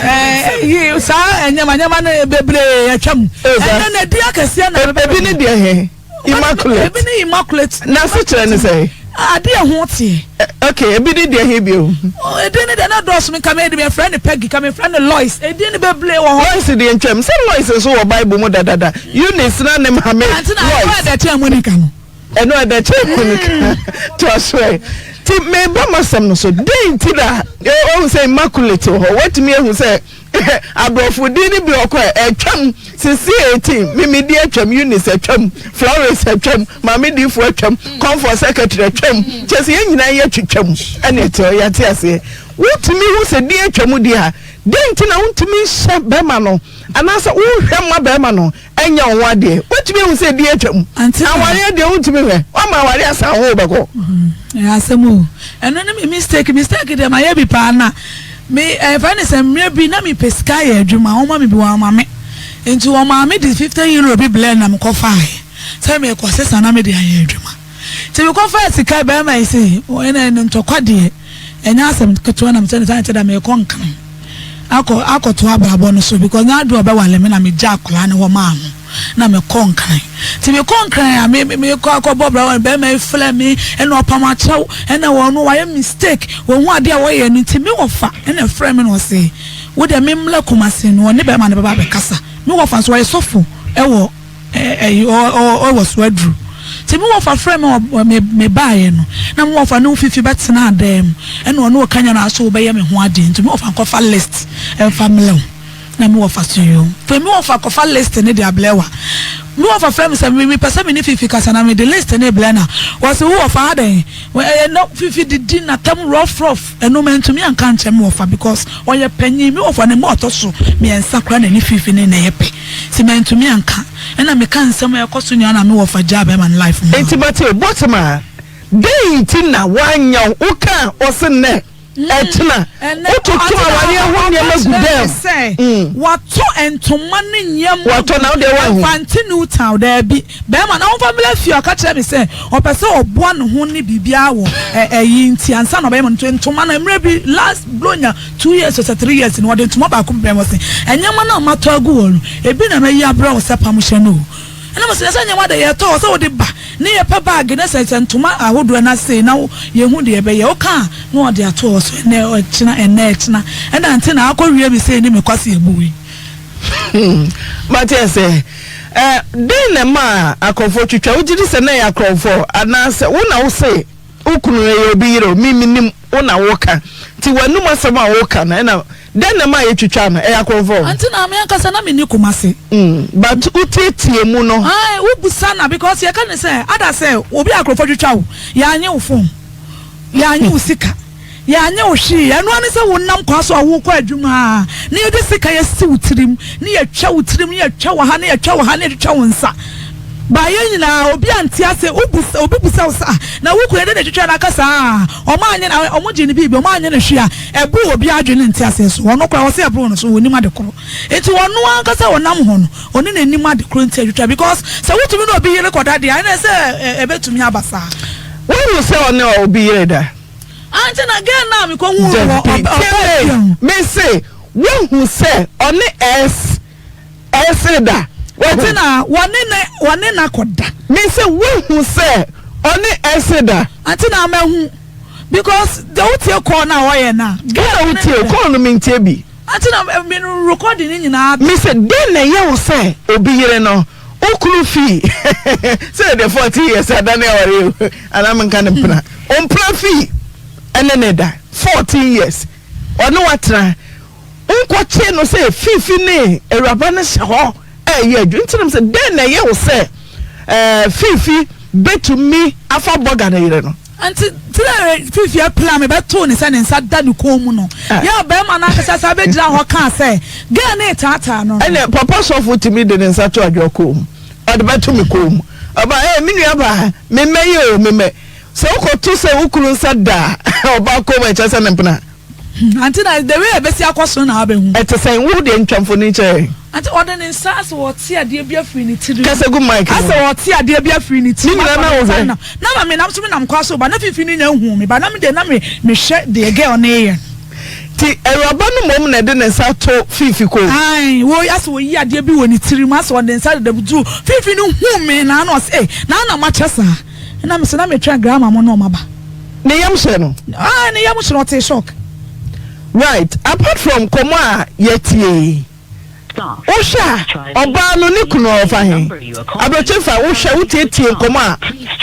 Ɛɛ saa nneɛma nneɛma no bebree atwam. Oh, saa. Ɛnɛ na di akɛseɛ na. Ebi ne deɛ he? Immaculate. Ebi ne immaculate. N'asekyerɛ ne sɛ? Ade ɛho teɛ. Ok, ebi ne deɛ he bio? Edin ne deɛ na dɔɔso mi nka mi de frɛ ne Peggy, ka mi frɛ ne Lois. Edin ne bebree wɔ hɔ. Lois deɛ ntwam. Sɛ Lois nso wɔ Bible mu dadada. Eunice na ne maame Lois. Ante na ɛno ɛdɛ kyɛn Monica no. Ɛno ɛdɛ kyɛn Monica. To aso ɛ. Ti meba m'asɛm no so. Dɛn nti na ohu sɛ Immaculate wɔ hɔ? Woatumi ahu sɛ aborɔfo din no bi wɔ kɔ a ɛtwam sisi 18 mimidi atwam, Eunice atwam, Florence atwam, Maame Difo atwam, Comfort Secretary atwam. Kyerɛ sɛ yɛn nyinaa yɛtwitwam ɛne ɛte hɔ yɛate aseɛ. Wotumi hu sɛ din atwam deɛ a, dɛn nti na wontumi nhyɛ bɛrima no anaasɛ wohwɛ ma bɛrima no Ɛnyɛ wo ho adeɛ. Woatumi ahu sɛ ɛdi atwam. Awareɛ deɛ wontumi hwɛ. Woama awareɛ asan wo wobɛkɔ. Ɛyɛ asɛm o. Ɛno ne me mistake. Mistake deɛ mayɛ bi paa na me ɛfɛ ne sɛ mmerɛ bi na mepɛ sika ayɛ adwuma. Wɔma me bi wɔamma me. Nti wɔmaa me de €50 bi blɛɛ na mekɔfaeɛ sɛ merekɔsesa na mede ayɛ adwuma. Nti mekɔfaa sika bɛrima yi se ɛna ɛno ntɔkwa deɛ ɛnyɛ asɛm ketewa na mesɛ ne saa nkyɛ da merekɔ Nkran akɔ akɔto abrabɔ no so because na ade ɔbɛwale me na megya akwadaa no hɔ maa no na mekɔ Nkran. Nti mekɔ Nkran a me mekɔ akɔbɔ bra wɔ bɛrima yi frɛ me ɛna ɔpam akyɛw ɛna wɔn no wayɛ mistake wɔn ho adeɛ a wɔyɛ no nti me wɔfa ɛna ɛfrɛ me na ɔse wo deɛ me mmla Kumasi no ɔne bɛrima no bɛba abɛkasa. Me wɔfa nso ɔyɛ sɔfo ɛwɔ ɛyi ɔwɔ so aduru nti me wɔfa frɛ me ɔ me me baeɛ no na me wɔfa ne wo fifi bɛtena dan mu ɛna ɔne ɔka nya n'aso wobɛyɛ me ho adeɛ nti me wɔfa nkɔfa list ɛmfa mlɛ wo na me wɔfa so yoo fɛ me wɔfa kɔfa list ne de ablɛ wa me wɔfa frɛ me sɛ me mepɛ sɛ me ne fifi kasa na me de list ne blɛ na wɔsi wo wɔfa adɛn ɛyɛ na fifi didi natam rough rough ɛno mantumi anka nkyɛn me wɔfa because ɔyɛ panyin me wɔfa ne mu ɔtɔ so mmiɛnsa koraa na ne fifi ne na ɛyɛ pɛ. Nti mantumi anka. Ɛna meka nsɛm a ɛkɔ so nyinaa na me wɔfa gyaa bɛrima no life mu. Enti mate bottom a dɛn nti na woanyɛ wo ka a ɔse nnɛ ɛkyena wototo awareɛ ho nneɛma gu dɛm. Sɛ watɔ ntoma ne nneɛma watɔ na wodeɛ woahu. Mfante New Town daabi bɛrima na ɔmfa mmra fie ɔka kyerɛ me sɛ ɔpɛ sɛ ɔboa ne ho ne biribiara wɔ ɛyi nti ansa na ɔbɛyɛ ma no ntoma no mmerɛ bi last blonya 2 years or 3 years no ɔde ntoma baako brɛ me ɔse nneɛma no a matɔ agu hɔ no ebi na mayi abrɛ wo sɛ pam hyɛ no o. Ɛna mo sɛ sɛ nneɛma de yɛtɔ wɔ sɛ wode ba ne yɛpɛ bag ne sɛ ntoma ahodoɔ na sei na yɛhu deɛ ɛbɛyɛ woka a na ɔde ato hɔ so ɛnɛ ɛkyena, ɛnɛ ɛkyena, ɛna nti na akɔ wie mi sei ne me kwasi ebu yi. Mate sɛ dɛn na ɛma akorɔmfoɔ twitwa? Wogye di sɛ na ɛyɛ akorɔmfoɔ anaasɛ wo na wo se wo kunu ɛyɛ obi yere o? Me menim wo na woka nti w'anum asɛm a woka no, ɛna dɛn na ɛma yɛtwitwa no? Ɛyɛ akorɔmfoɔ? Ante na me ankasa na menni Kumase. But wotietie mu no. Ae, wobusa na because yɛka ne sɛ ada sɛ obi akorɔmfoɔ twitwa wo, yɛanye wo phone, yɛanye wo sika, yɛanye wo hwee. Ɛno ane sɛ wonam kwa so a wokɔ adwuma a na yɛde sika yɛsi wo tirim ne yɛtwa wo tirim ne yɛtwa wɔ ha ne yɛtwa wɔ ha ne yɛtwitwa wo nsa ba. Yɛn nyinaa obi ante ase. Wobusa obi, busa wo sa na wo kunu yɛde ne twitwa no aka saa, ɔmo anye na ɔmo gye ne biribi, ɔmo anye ne hwee a ɛboro obi adwene nte ase so. Ɔno koraa wɔsɛ ɛboro no so, wɔnim ade koro nti ɔno ankasa ɔnam ho no ɔne n'anim ade koro nti atwitwa, because sɛ wotumi ne obi yere kɔda deɛ, ɛna sɛ ɛbɛtumi aba saa. Wohu sɛ ɔne obi yere da? Ante na girl na mekɔ hu wɔ ɔbɛ ɔbɛ. Me se wohu sɛ ɔne s ɛsere da? Ante na wɔne na kɔda. Me se wohu sɛ ɔne ɛsere da? Ante na mahu because de wotie call na ɔyɛ na. Girl na wotie call no, mentie bi. Ante na me recording ne nyinaa. Me se den na ɛyɛ wo sɛ obi yere no okunu fii sɛ de 14 years adane aware o, anaa menka ne mpena ɔmpena fii ɛne ne da 14 years ɔne watena, nkɔkye no sɛ fifi ne awuraba no hyɛ hɔ ɛyɛ adwuma? Nti nam sɛ dɛn na ɛyɛ wo sɛ fifi bɛtumi afa bɔga ne yere no? Nti tena fifi apila me bɛtoo ne sɛ ne nsa da ne kɔn mu no yɛ ɔbɛrima no ankasa saa bɛgyina hɔ kaa sɛ girl ne taataa no. Ɛnɛ papa sɔfo tumi de ne nsa to adwoa kɔn mu, ɔde bɛto me kɔn mu ɔba ɛ me nua ba me mmɛ yi o, me mmɛ sɛ wokɔto sɛ wo kunu nsa da ɔba kɔn mu, ɛkyɛ sɛ ne mpena. Ante na the way ɛbɛsi akɔ so na abɛhu. Ɛte sɛn? Wo deɛ ntwa mfoni kyerɛ. Ante ɔde ne nsa asɛ ɔte adeɛ bi afiri ne tirim. Kasa gu mic no. Asɛ ɔte adeɛ bi afiri ne tirim. Ne nyinaa na wo hwɛ. Na ma me nam so me nam kwa so ba na fifi ne nya hu me ba na me de na me mehwɛ deɛ girl ne yɛ. Ti awuraba no mmom na ɛde ne nsa to fifi kɔn mu. Ae, wo asɛ oyi adeɛ bi wɔ ne tirim, asɛ ɔde nsa deda duru fifi no hu me na ano ɔsɛ eh na ana makyɛ saa na me sɛ na metwɛn grandma mo na ɔma ba. Ne yam hyɛ no. Ah, ne yam hyɛ no, ɔte shock. Right, apart from kɔmɔ a yɛtie yi, wohwɛ a ɔbaa no ne kunu ɔfa he abrɔkyɛ fa? Wohwɛ wotietie nkɔmɔ a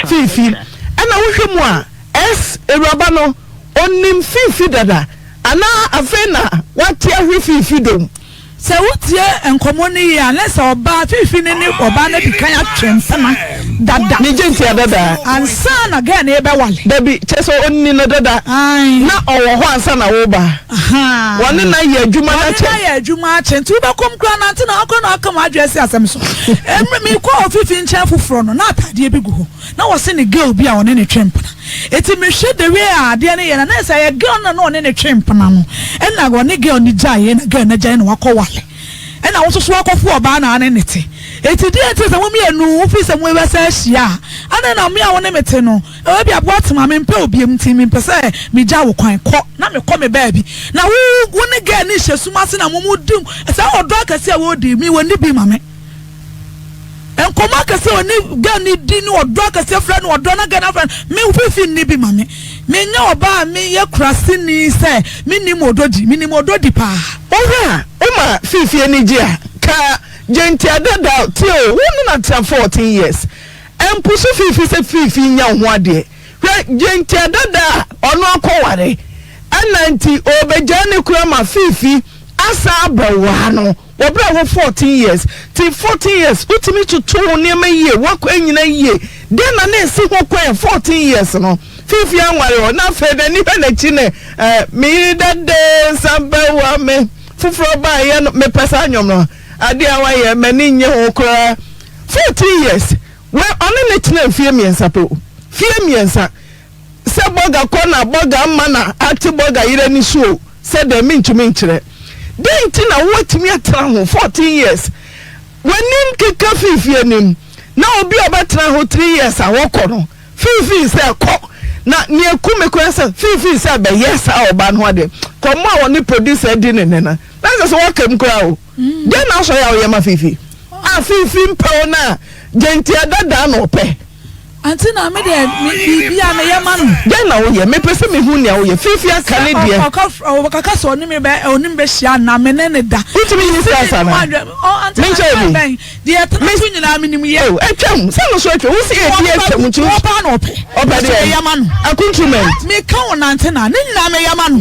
fiifi ɛna wohwɛ mu a s awuraba no onim fiifi dada anaa afei na wate ahwe fiifi dom? Sɛ wotie nkɔmmɔ no yie a, na sɛ ɔbaa fiifi no ne ɔbaa no adi kan atwe mpena dada. Ne gye ntia dada. Ansa na girl no rebɛwale. Dabi, kyerɛ sɛ ɔnni no dada. Ae. Na ɔwɔ hɔ ansa na woreba. Wɔne no ayɛ adwuma no akyɛ. Wɔne no ayɛ adwuma akyɛ. Nti wobɛkɔm koraa nante na akɔ na aka m'adwene asi asɛm so. Mmerɛ mekɔɔ fiifi nkyɛn foforɔ no, na ataadeɛ bi gu hɔ. Na wɔse ne girl bi a ɔne ne twe mpena. Eti mehwɛ the way a adeɛ no yɛ no, na sɛ ɛyɛ girl no na ɔne ne twe mpena no, ɛna ɔne girl no gyaeɛ na girl no agyae na wakɔ wale, ɛna wo nso so wakɔfo ɔbaa na ane ne te. Eti deɛ nti sɛ mo mmienu wofiri sɛ mo bɛsɛ ahyia a, ɛna na me a wo ne me te no ɛwɔ bi aboa tema mempɛ obiem nti mempɛ sɛ megya wo kwan kɔ na mekɔ me baabi na wo wo ne girl no hyɛ sum ase na mo mo di saa ɔdɔ akɛse a wɔdi mi wɔ ne bi ma me. Nkɔmɔ akɛse a ɔne girl no di ne ɔdɔ akɛse frɛ no ɔdɔ na girl no afrɛ no me fifi nni bi ma me. Menyɛ ɔbaa a meyɛ kuraseni sɛ mennim ɔdɔ di, menim ɔdɔ di paa. Wohwɛ a woma Fifi ani gye a, ka Gyentia dada tie o, wo ne no atena 14 years, ɛmpo so Fifi sɛ Fifi nya wo ho adeɛ. Hwɛ Gyentia dada a ɔno akɔware ɛna nti ɔrebɛgyaa ne kunu ama Fifi asan abɛwaa no. Wɔ berɛ a wɔ 14 years ti 14 years wotumi toto wo nneɛma yie, woakɔ anyina yie, dɛn na na ɛsi ho kwan? 14 years no Fifi anware hɔ na afei n'ani hwɛ n'akyi ne me yere dada nsa bɛwa me foforɔ baayɛ no. Mepɛ saa nnwom no, adeɛ a wayɛ m'ani nnye ho koraa. 14 years wei ɔne ne tena mfie mmiɛnsa pɛ o fie mmiɛnsa sɛ bɔga kɔ na bɔga mma na ate bɔga yere ani so o sɛ dɛn mentumi nkyerɛ dɛn nti na woatumi atena ho 14 years w'anim keka fiifie anim na obi a ɔbɛtena ho 3 years a wɔkɔ no Fiifii sɛ kɔ na nea eku me koraa sɛ fiifii sɛ bɛyɛ saa ɔbaa no ho adeɛ kɔmmɔ a ɔne producer adi ne nɛ no na sɛ sɛ wɔka mu koraa o dɛn na asɔre a woyɛ ma fiifi a fiifi mpɛ wo no a gyentia dadaa na ɔpɛ. Ante na me deɛ me biribi a meyɛ ma no. Dɛn na woyɛ mepɛ sɛ mehu nea woyɛ fiifi aka ne deɛ. Ɔka ɔka sɛ ɔne me bɛ ɔne me bɛhyia anaa me ne ne da. Wotumi yi stars anaa? Menkyɛ bi. Deɛ ɛtena so nyinaa menim yɛ. Oh, atwam, sɛ no so atwam, wo si ebi atwam nti. Wɔ paa na ɔpɛ. Ɔpɛ deɛ. Meyɛ ma no. Akuntumen. Meka wo nante na ne nyinaa meyɛ ma no.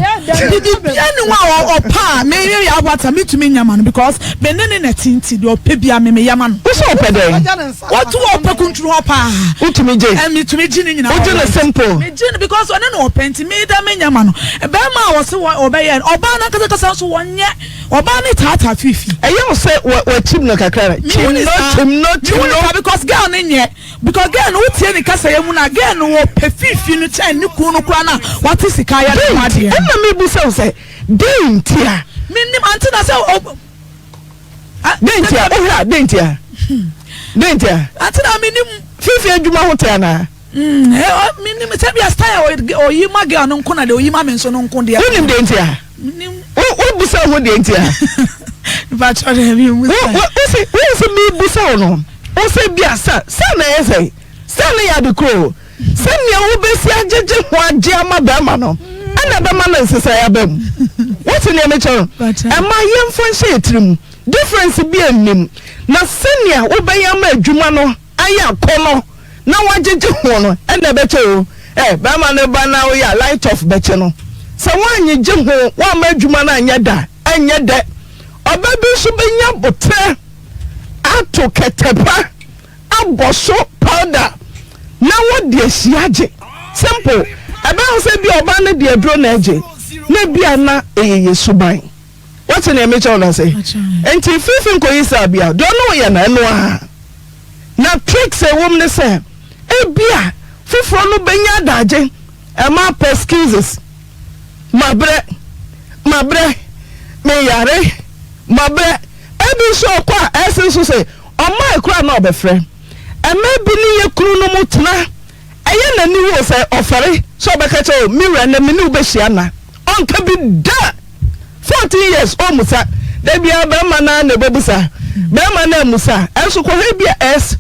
Bibibia ni hɔ a ɔpɛ a meyɛ yɛ abata metumi nya ma no because me ne ne na ti nti deɛ ɔpɛ bia me meyɛ ma no. Wo sɛ ɔpɛ dɛn? Wɔto ɔpɛ kunturu hɔ paa. Wotumi gye. Metumi gye ne nyinaa. Wogye no simple. Megye no because ɔne na ɔpɛ nti meda menya ma no. Bɛrima a wɔse ɔbɛyɛ ɔbaa no ankasa kasa nso wɔnyɛ. Ɔbaa no taataa fifi. Ɛyɛ wo sɛ wakyim no kakra na kyim no kyim no kyim no. Mehu ne saa because girl no nyɛ because girl no wotie ne kasa yɛ mu na girl no wɔpɛ fifi no kyɛn ne kunu no koraa na wate sika ayɛ ne ho adeɛ. Ɛna mebu sɛ wo sɛ dɛn ntia. Menim ante na sɛ o. Dɛn ntia wohwɛ a dɛn ntia dɛn ntia. Ante na menim. Fifi adwuma ho te anaa. Mm, eh, oh, menim sɛ bia style oyi ma girl no nko na deɛ oyi ma me nso no nko deɛ. Wonim deɛ nti a? Wobusa ho deɛ nti a? Mpakyɛ deɛ mi mu sa. Wosi wosi mi busa wo no. Wosɛ bia sa sa na ɛyɛ sɛ sa ne yɛ ade koro. Sɛnea wobɛsi agyegye ho agye ama bɛrima no ɛna ɛbɛma no nsesaeɛ aba mu. Wote nea mekyɛ no? Ɛma yɛmfa nhyɛ yɛ tirim. Difference bi nnim. Na sɛnea wobɛyɛ ama adwuma no ayɛ akɔnnɔ na woagyegye ho no ɛna ɛbɛkyɛ o. Ɛ bɛrima no ba na woyɛ a light off bɛkye no. Sɛ woanyegye ho, woamma adwuma no anyɛ da a, ɛnyɛ dɛ. Ɔba bi nso bɛnya boterɛ ato kɛtɛ pa abɔ so powder na wɔde asi agye. Simple. Ɛbɛyɛ sɛ bi a ɔbaa no de aduro na agye na bi a na ɛyɛ yɛ suban. Woate nea mekyerɛ wo no ase? Nti fifi nkɔyi saa bia, deɛ ɔne wo yɛ no, ɛno ara. Na tricks a ɛwom ne sɛ, ebia foforɔ no bɛnya adagye, ɛma apɛ excuses. Mabrɛ, mabrɛ, meyare, mabrɛ. Ebi nso ɔkɔ a, ɛse nso sɛ ɔmae koraa na ɔbɛfrɛ. Ɛma ebi ne yɛ kunu no mu tena, ɛyɛ n'aniwu o sɛ ɔfɛre sɛ ɔbɛka kyerɛ wo, me wura nnɛ me ne wo bɛhyia nna. Ɔnka bi da! 14 years ɔmmusa da biara bɛrima no ara na ɛbɛbusa bɛrima no ammusa ɛnso kɔhwɛ bi a s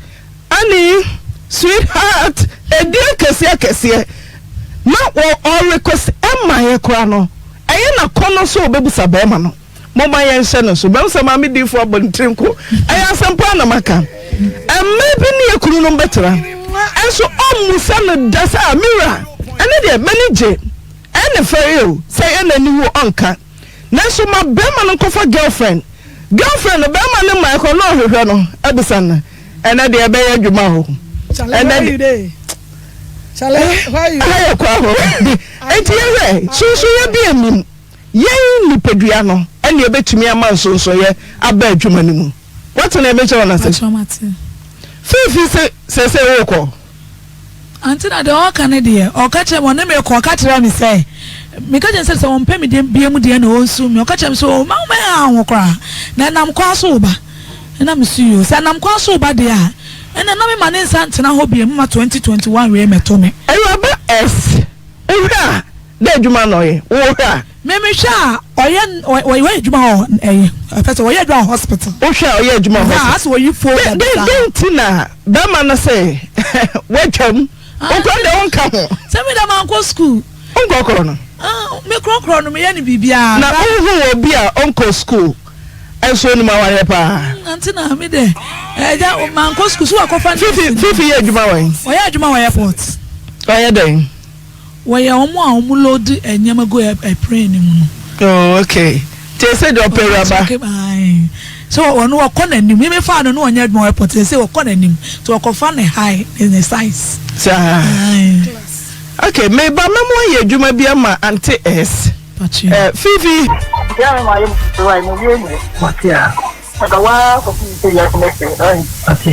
honey sweetheart ɛdi akɛseɛ akɛseɛ na wɔ ɔrequest ɛma yɛ koraa no ɛyɛ na kɔ no so ɔbɛbusa bɛrima no moma yɛnhyɛ no so bɛm sɛ maame diifo abɔ ne tiri nko ɛyɛ asɛmpa na maka ɛmɛ bi ne yɛ kunu no bɛtena ɛnso ɔmmusa no da sɛ a mewura ɛne deɛ m'ani gye Ɛne fɛre o sɛ ɛyɛ n'ani wu ɔnka nanso ma bɛɛma no nkɔfa girlfriend girlfriend no bɛɛma no mmae kɔ na ɔhwehwɛ no abisa no ɛnɛ deɛ ɛbɛyɛ adwuma o ɛnɛ de ɛha yɛ kɔ ahɔ enti yɛhwɛ sunsunyɛ bi anim yɛn nipadua no ɛne ɛbɛtumi ama nsonsoyɛ aba adwuma no mu wɔte na ɛbɛkyɛ wɔn ase fiifi se sese wokɔ. Ante na deɛ ɔreka no deɛ, ɔka kyerɛ me, ɔne me kɔ, ɔka kyerɛ me sɛ, meka kyerɛ no sɛ sɛ ɔmpɛ me deɛ bia mu deɛ na ɔnsu me, ɔka kyerɛ me sɛ ɔma wo mɛha ho koraa, na ɛnam kwan so wo ba, ɛna me so yoo, sɛ ɛnam kwan so wo ba deɛ a, ɛna na me ma ne nsa ntena hɔ bia mu ma 2021 wei mɛto me. Awuraba S, wohwɛ a dɛ adwuma na ɔyɛ? Wohwɛ a? Me mehwɛ a ɔyɛ ɔyɛ adwuma wɔ ɛyi ɛfɛ sɛ ɔyɛ adwuma wɔ hospital. Wohwɛ a ɔyɛ adwuma wɔ hospital. Asɛ ɔyi fo dɛ dɛ dɛ nti na bɛrima no sɛ watwam okura deɛ wonka ho. Sɛ mi dɛ mankɔ school. Nkorɔkorɔ no. Me korɔkorɔ no meyɛ no biribiara. Na wohu obi a ɔnkɔ school nso onim awareɛ paa. Ante na mi dɛ ɛgya mankɔ school so wakɔfa. Fifi Fifi yɛ adwuma wɔ he? Ɔyɛ adwuma wɔ airport. Ɔyɛ dɛn? Wɔyɛ wɔn a wɔn load nneɛma gu plane no mu no. Oh okay. Nti ɛsɛ deɛ ɔpɛ awuraba. So ɔno ɔkɔ n'anim. Mimi faa no no ɔnyɛ adwuma wɔ airport. Ɛsɛ ɔkɔ n'anim. Nti ɔkɔfa ne high ne size. Saa. Okay, meba mɛmo ayɛ adwuma bi ama Ante S. Eh, Fifi. Yàrá mi máa yẹ mu wáyé mu yé mu. Wate a. Ɔdɔ wo ara kɔpem sɛ wiase bɛsɛe, ae. Ate.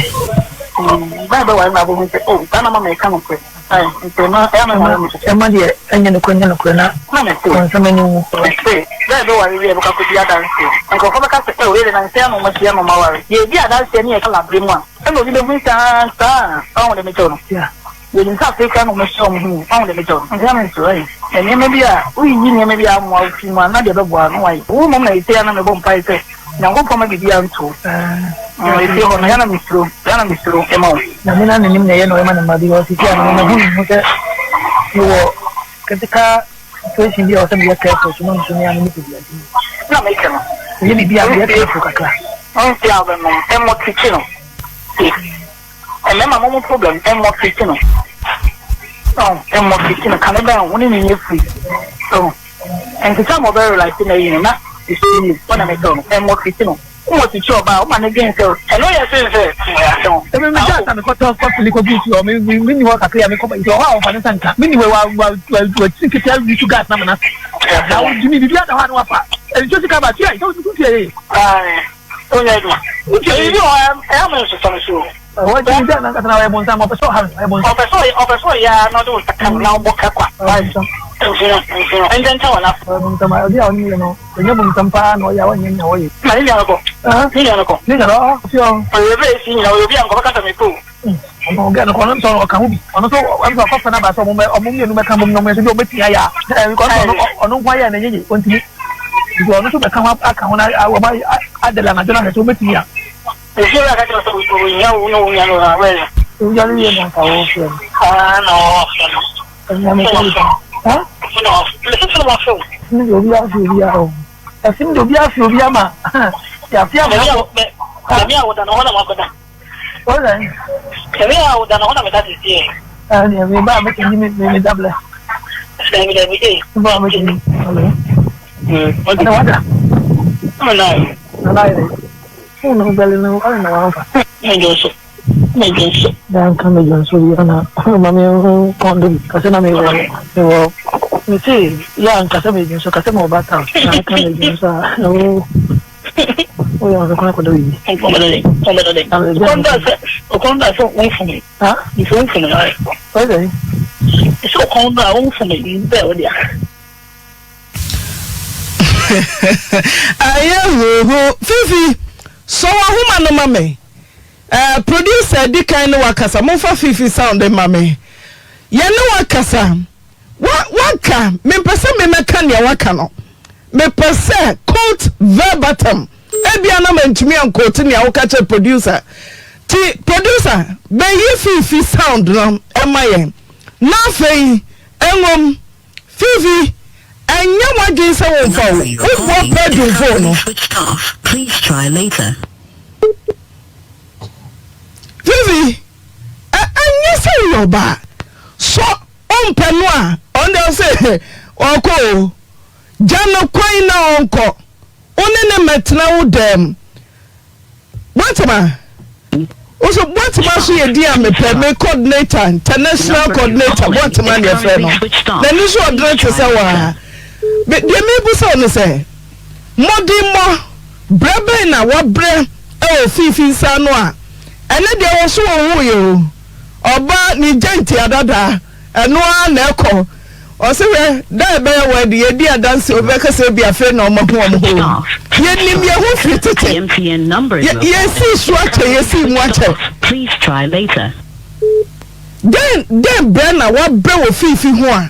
Mm, bɛn bɛware na abɛhu sɛ, oh, saa na ma meka nokorɛ, ae, nti ɛma, ɛyɛ a mɛware me. Ɛma deɛ ɛnyɛ nokorɛ nyɛ nokorɛ na Na mese. ɔnsam ani nwu. Mese, bɛn bɛware wie a ɛbɛkɔ akɔdi adanseɛ. Nkurɔfoɔ bɛka sɛ, oh, wei de nansa yi ama wɔahyia na wɔaware. Yɛredi adanseɛ ne yɛka labrɛ mu a, ɛna obi bɛhu sɛ, ah, saa, wahu deɛ mekyerɛ wo no? Yeah. Yɛnim sɛ afei koraa na wɔahyia wɔn ho o, wahu deɛ mekyerɛ wo no? Nti na mensuro ɛ. Nneɛma bi a, woyiyi nneɛma bi a ammoa wo fi mu a, na deɛ ɛbɛboa wo no woayɛ. Wo mmom na seesei a na mebɔ mpaeɛ sɛ Nyankopɔn mma biribiara nto wo. Efie hɔ no, yɛ a na mesuro, yɛ a na mesuro ma wo. Nyame na n'anim na ɛyɛ na ɔyɛ ma ne mma because seesei a no mahu me ho sɛ mewɔ critical situation bi a ɛwɔ sɛ meyɛ careful so na nso me a me nipadua nti Na meka no. meyɛ biribi a meyɛ careful kakra. Nti a wobɛnom, mmɔ tikyi no. Mmarima mo mo problem mmɔ fiti no oh mmɔ fiti no kane bɛn wo ne ne nyɛ free oh nti sɛ mo bɛ realize na yi no na ɛsi ni wɔn na mɛtɔ no mmɔ fiti no mmɔ fiti ɔbaa ɔma ne dwen sɛ ɛno yɛ sen sɛ ɛyɛ asɛm. Emi mi gya sa mi kɔtɔ kɔ fili kɔ gu nsuo mi mi mi ni hɔ kakra mi kɔ nti ɔhɔ a ɔfa ne nsa nka mi ni hɔ wa wa wa wa ti kete awi su gas na mo na na o di mi bibi ada hɔ a na wafa nsuo sika ba tua yi sɛ o tua yɛ. Onyɛ adwuma. Wotua Biribi wɔ hɔ a ɛyɛ a mensosɔ no so o. Ɔwɔ gyimi sɛ nankasa na ɔyɛ bonsam, ɔpɛ sɛ ɔha me, ɔyɛ bonsam. Ɔpɛ sɛ ɔyɛ, ɔpɛ sɛ ɔyɛ ara na ɔde wo nsa ka no na ɔbɔ ka kwa. Ɔyɛ bonsam. Mfi no, mfi no, ɛntɛntɛn wɔ n'afo. Ɔyɛ bonsam, ɔde a ɔne me yɛ no, ɔnyɛ bonsam paa na ɔyɛ a ɔnyɛ nea ɔyɛ. Na ne nua no kɔ, ne nua no kɔ. Ne nua no, ɔɔ, ɔfi hɔ. Ɔyɛ obi a esi nyina, ɔyɛ obi a nka ɔbɛka sɛ mepɛ o. Ɔno gɛ no kɔ ɔno nso ɔka ho bi ɔno nso ɔno nso ɔkɔfɛ n'aba sɛ ɔmo mɛ ɔmo mmienu bɛka bom na ɔmo nso bi ɔmo betumi ayɛ a ɛɛ because ɔno ɔno nko ayɛ na ɛnyɛ yie ɔntumi nti ɔno nso bɛka ho aka ho na ɔmo adɛlɛ anadwo na ahwɛ sɛ ɔmo betumi a. Efie wura ka kyerɛ sɛ ohia wo ne wo nua no na wɛyɛ. Owia no wie na nka wɔfrɛ no. Aa na wɔfrɛ no. Ɛnyɛ me sɛ ha. Mese sɛ wɔafrɛ wo. Ɛfim deɛ obi afi obi a o. Ɛfim deɛ obi afi obi ama. Yɛafi ama. Baabi a woda no hɔ na makɔda. Ɔsɛ. Baabi a woda no hɔ na meda sisi. Ɛɛ me ba me me me me dablɛ. Dabi dabi ee. Ba me me. Hello. Ɛna wada. Ɛna na. Na na yɛ. Fone no bɛle no ɔre na wamfa. Mɛdwo nso. Mɛdwo nso. Danka mɛdwo nso bi ɛna ma me ho kɔndo bi kase na mewɔ mewɔ me se yɛ ankasa mɛdwo nso kase mewɔ bata na aka mɛdwo nso a ɛwɔ woyɛ ɔno kwan akɔdɔ biribi. Ɔkɔn da sɛ womfom me. Ha? Nti womfom me ayɛ. Ɔyɛ Sɛ ɔkɔn da a womfom me bɛɛ wo dea. Ayɛ huhu. Fifi, sɔ w'ahoma no ma me. Eh, producer di kan ne wakasa. Momfa Fifi sound mma me. Yɛne wakasa. Wa waka, mempɛ sɛ memɛka nea waka no. Mepɛ sɛ quote verbatim. Ebia na mantumi ankote nea woka kyerɛ producer. Ti producer, bɛyi Fifi sound no ɛma yɛn. Na afei, ɛnwom. Fifi, ɛnyɛ w'adwene sɛ womfa wo, woboa pɛ dwomfo no. Fifi, ɛnyɛ sɛ woyɛ ɔbaa. Sɔ wompɛ no a, ɔno deɛ ɔse ɔkɔ o. Gya no kwan na ɔnkɔ. Wo ne no mmɛtena wo dɛm. Boatema, wo so Boatema so yɛ din a mepɛ, me coordinator, international coordinator, Boatema ne yɛfrɛ no. N'ani so ɔdene te sɛ waa. Deɛ mebusa wo ne sɛ, mmɔdemmɔ, brɛ bɛn na wabrɛ wɔ Fiifi nsa ano a, ɛnɛ deɛ wɔ so wɔnwuiɛ o. Ɔba ne gya nti adada. Ɛno ara na ɛkɔ. Ɔse hwɛ, da a ɛbɛyɛ wɔ de yɛdi adanse obi bɛka sɛ ebi afei na ɔma hu wɔn ho o. Yɛnim yɛn ho firi tete. Yɛ, yɛsii so akyɛ, yɛsii mu akyɛ. Dɛn, dɛn brɛ na wabrɛ wɔ fiifi ho a,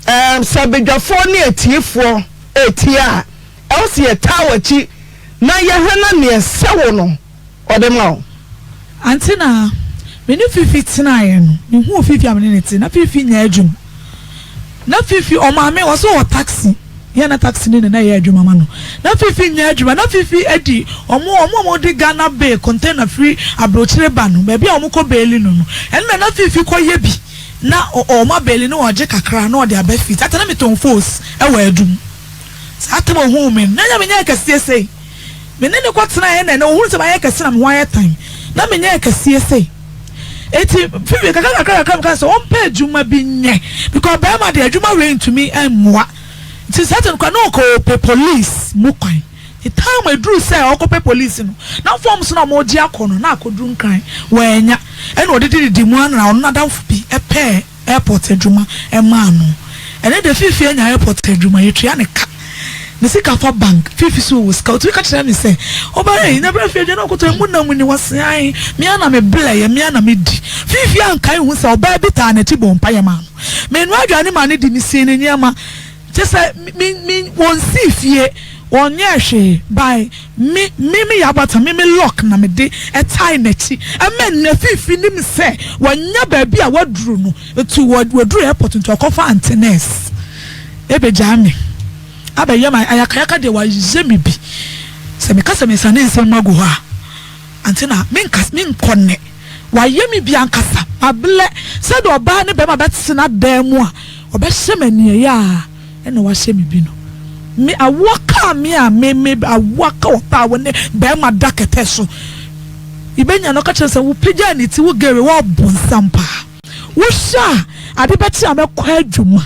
ɛɛm, sɛ abadwafoɔ ne atiefoɔ retie a, ɛwɔ sɛ yɛtaa w'akyi na yɛhwɛ na neɛ ɛsɛ wo no, ɔde ma wo. Ante na me ne Fifi tenaeɛ no, mehuu Fifi a me ne no te, na Fifi nyɛ adwuma. Na Fifi, ɔmaame, ɔsɛ ɔwɔ taxi, yɛ na taxi ne na na ɛyɛ adwuma ma no. Na Fifi nyɛ adwuma, na Fifi adi ɔmo ɔmo a wɔde Ghana bail container firi aburokyire ba no, baabi a wɔkɔ baili no no, ɛno na na Fifi kɔ yɛ bi, na ɔmo abaili na ɔgye kakra na ɔde aba fie. Tata na metɔn fos ɛwɔ Adum. Saa tam a ohuu me no, na nyɛ menyɛɛ kɛseɛ sei. Me ne no kɔtenaeɛ na ɛnɛ ɔhunu sɛ mayɛ kɛse na me ho ayɛ tan. Na menyɛɛ kɛseɛ sei. Enti Phoebe kakra kakra kakra meka sɛ ɔmpɛ adwuma bi nyɛ because barima deɛ adwuma wei ntumi mmoa. Nti saa time no koraa na ɔkɔ ɔpɛ police mu kwan. Ne time aduru sɛ ɔkɔpɛ police no, na forms no a wɔregye akɔ no, na akɔduru Nkran, wannya. Ɛna ɔde dididi mu ara na ɔno n'adamfo bi pɛɛ airport adwuma maa no. Ɛnɛ deɛ Fiifi anya airport adwuma, yɛtua ne ka. Ne sika fa bank, Fiifi so ɔwɔ sika. Ɔtumi ka kyerɛ me sɛ, ɔbaa ei, na berɛ afei aduane a ɔkɔtɔ emu nam ni, wɔse ae, me ara na meblɛeɛ, me ara na medi. Fiifi ankae nhu sɛ ɔbaa bi taa n'akyi bɔɔ mpaeɛ maa no. Menoa aduane maa no di, mesii ne nneɛma. Kyerɛ sɛ me me wɔnsii fie, wɔnyɛɛ hwee by me me me Yabata me me lock na mede tae n'akyi ɛma nnɛ Fifi nim sɛ wanya baabi a waduru no nti waduru airport nti ɔkɔfa Aunty Nurse ɛbɛgyaa me abɛyɛ ma ayakayaka deɛ wayɛ me bi sɛ meka sɛ mesane nsɛm mu agu hɔ a Ante na menka menkɔ nnɛ. Wayɛ me bi ankasa. Mablɛ sɛdeɛ ɔbaa ne bɛrima bɛtena dan mu a ɔbɛhyɛ me aniɛyaa a ɛna wahyɛ me bi no. Me awoɔ kaa me a me me awoɔ aka ɔbaa wo ne bɛrima da kɛtɛ so. Ibenya no ɔka kyerɛ sɛ wo pagyaa ne ti wo gere wɔ bonsam paa. Wohwɛ a ade bɛkye a mɛkɔ adwuma.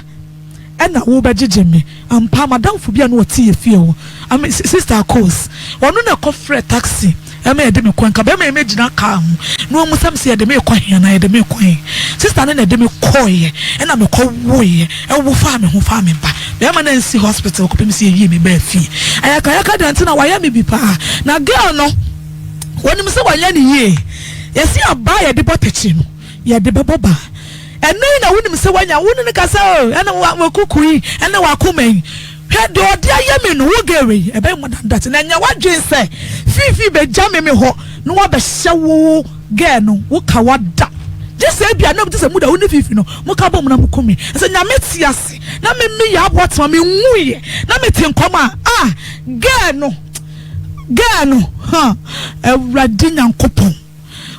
Ɛna wo bɛgyegye me. Ampa, m'adamfo bi a na ɔte yɛn fie hɔ, ame, Sister Akos, ɔno na ɛkɔfrɛɛ taxi ma yɛde me kɔe. Nka bɛrima yi mɛgyina kaa ho na wammisa me sɛ yɛde me rekɔ he anaa yɛde me rekɔ he. Sister no na ɛde me kɔeɛ, ɛna mekɔwoeɛ, ɛwo faa me ho faa me ba. Bɛrima no ansi hospital kɔpem sɛ yɛyii me baa fie. Ayakayaka deɛ nti na wayɛ me bi paa. Na girl no, ɔnim sɛ wanyɛ no yie. Yɛse abaa a yɛde bɔ tɛkyi no, yɛde bɛbɔ ba. Ɛnnɛ yi na wonim sɛ woanya wo ne no kasa o, ɛne w'akuku yi, ɛne w'akoma yi. Hwɛ deɛ ɔde ayɛ me no, wo girl yi, ɛbɛyɛ more than that. Na ɛnyɛ w'adwene sɛ Fifi bɛgya me me hɔ na wabɛhyɛ wo girl no, wo ka wada. Gye sɛ ebia na gye sɛ muda wo ne Fifi no, moka bom na moku me. Sɛ Nyame te ase na me me yɛ aboatema menwuiɛ na mete nkɔm a, ah, girl no, girl no, huh, Awurade Nyankopɔn.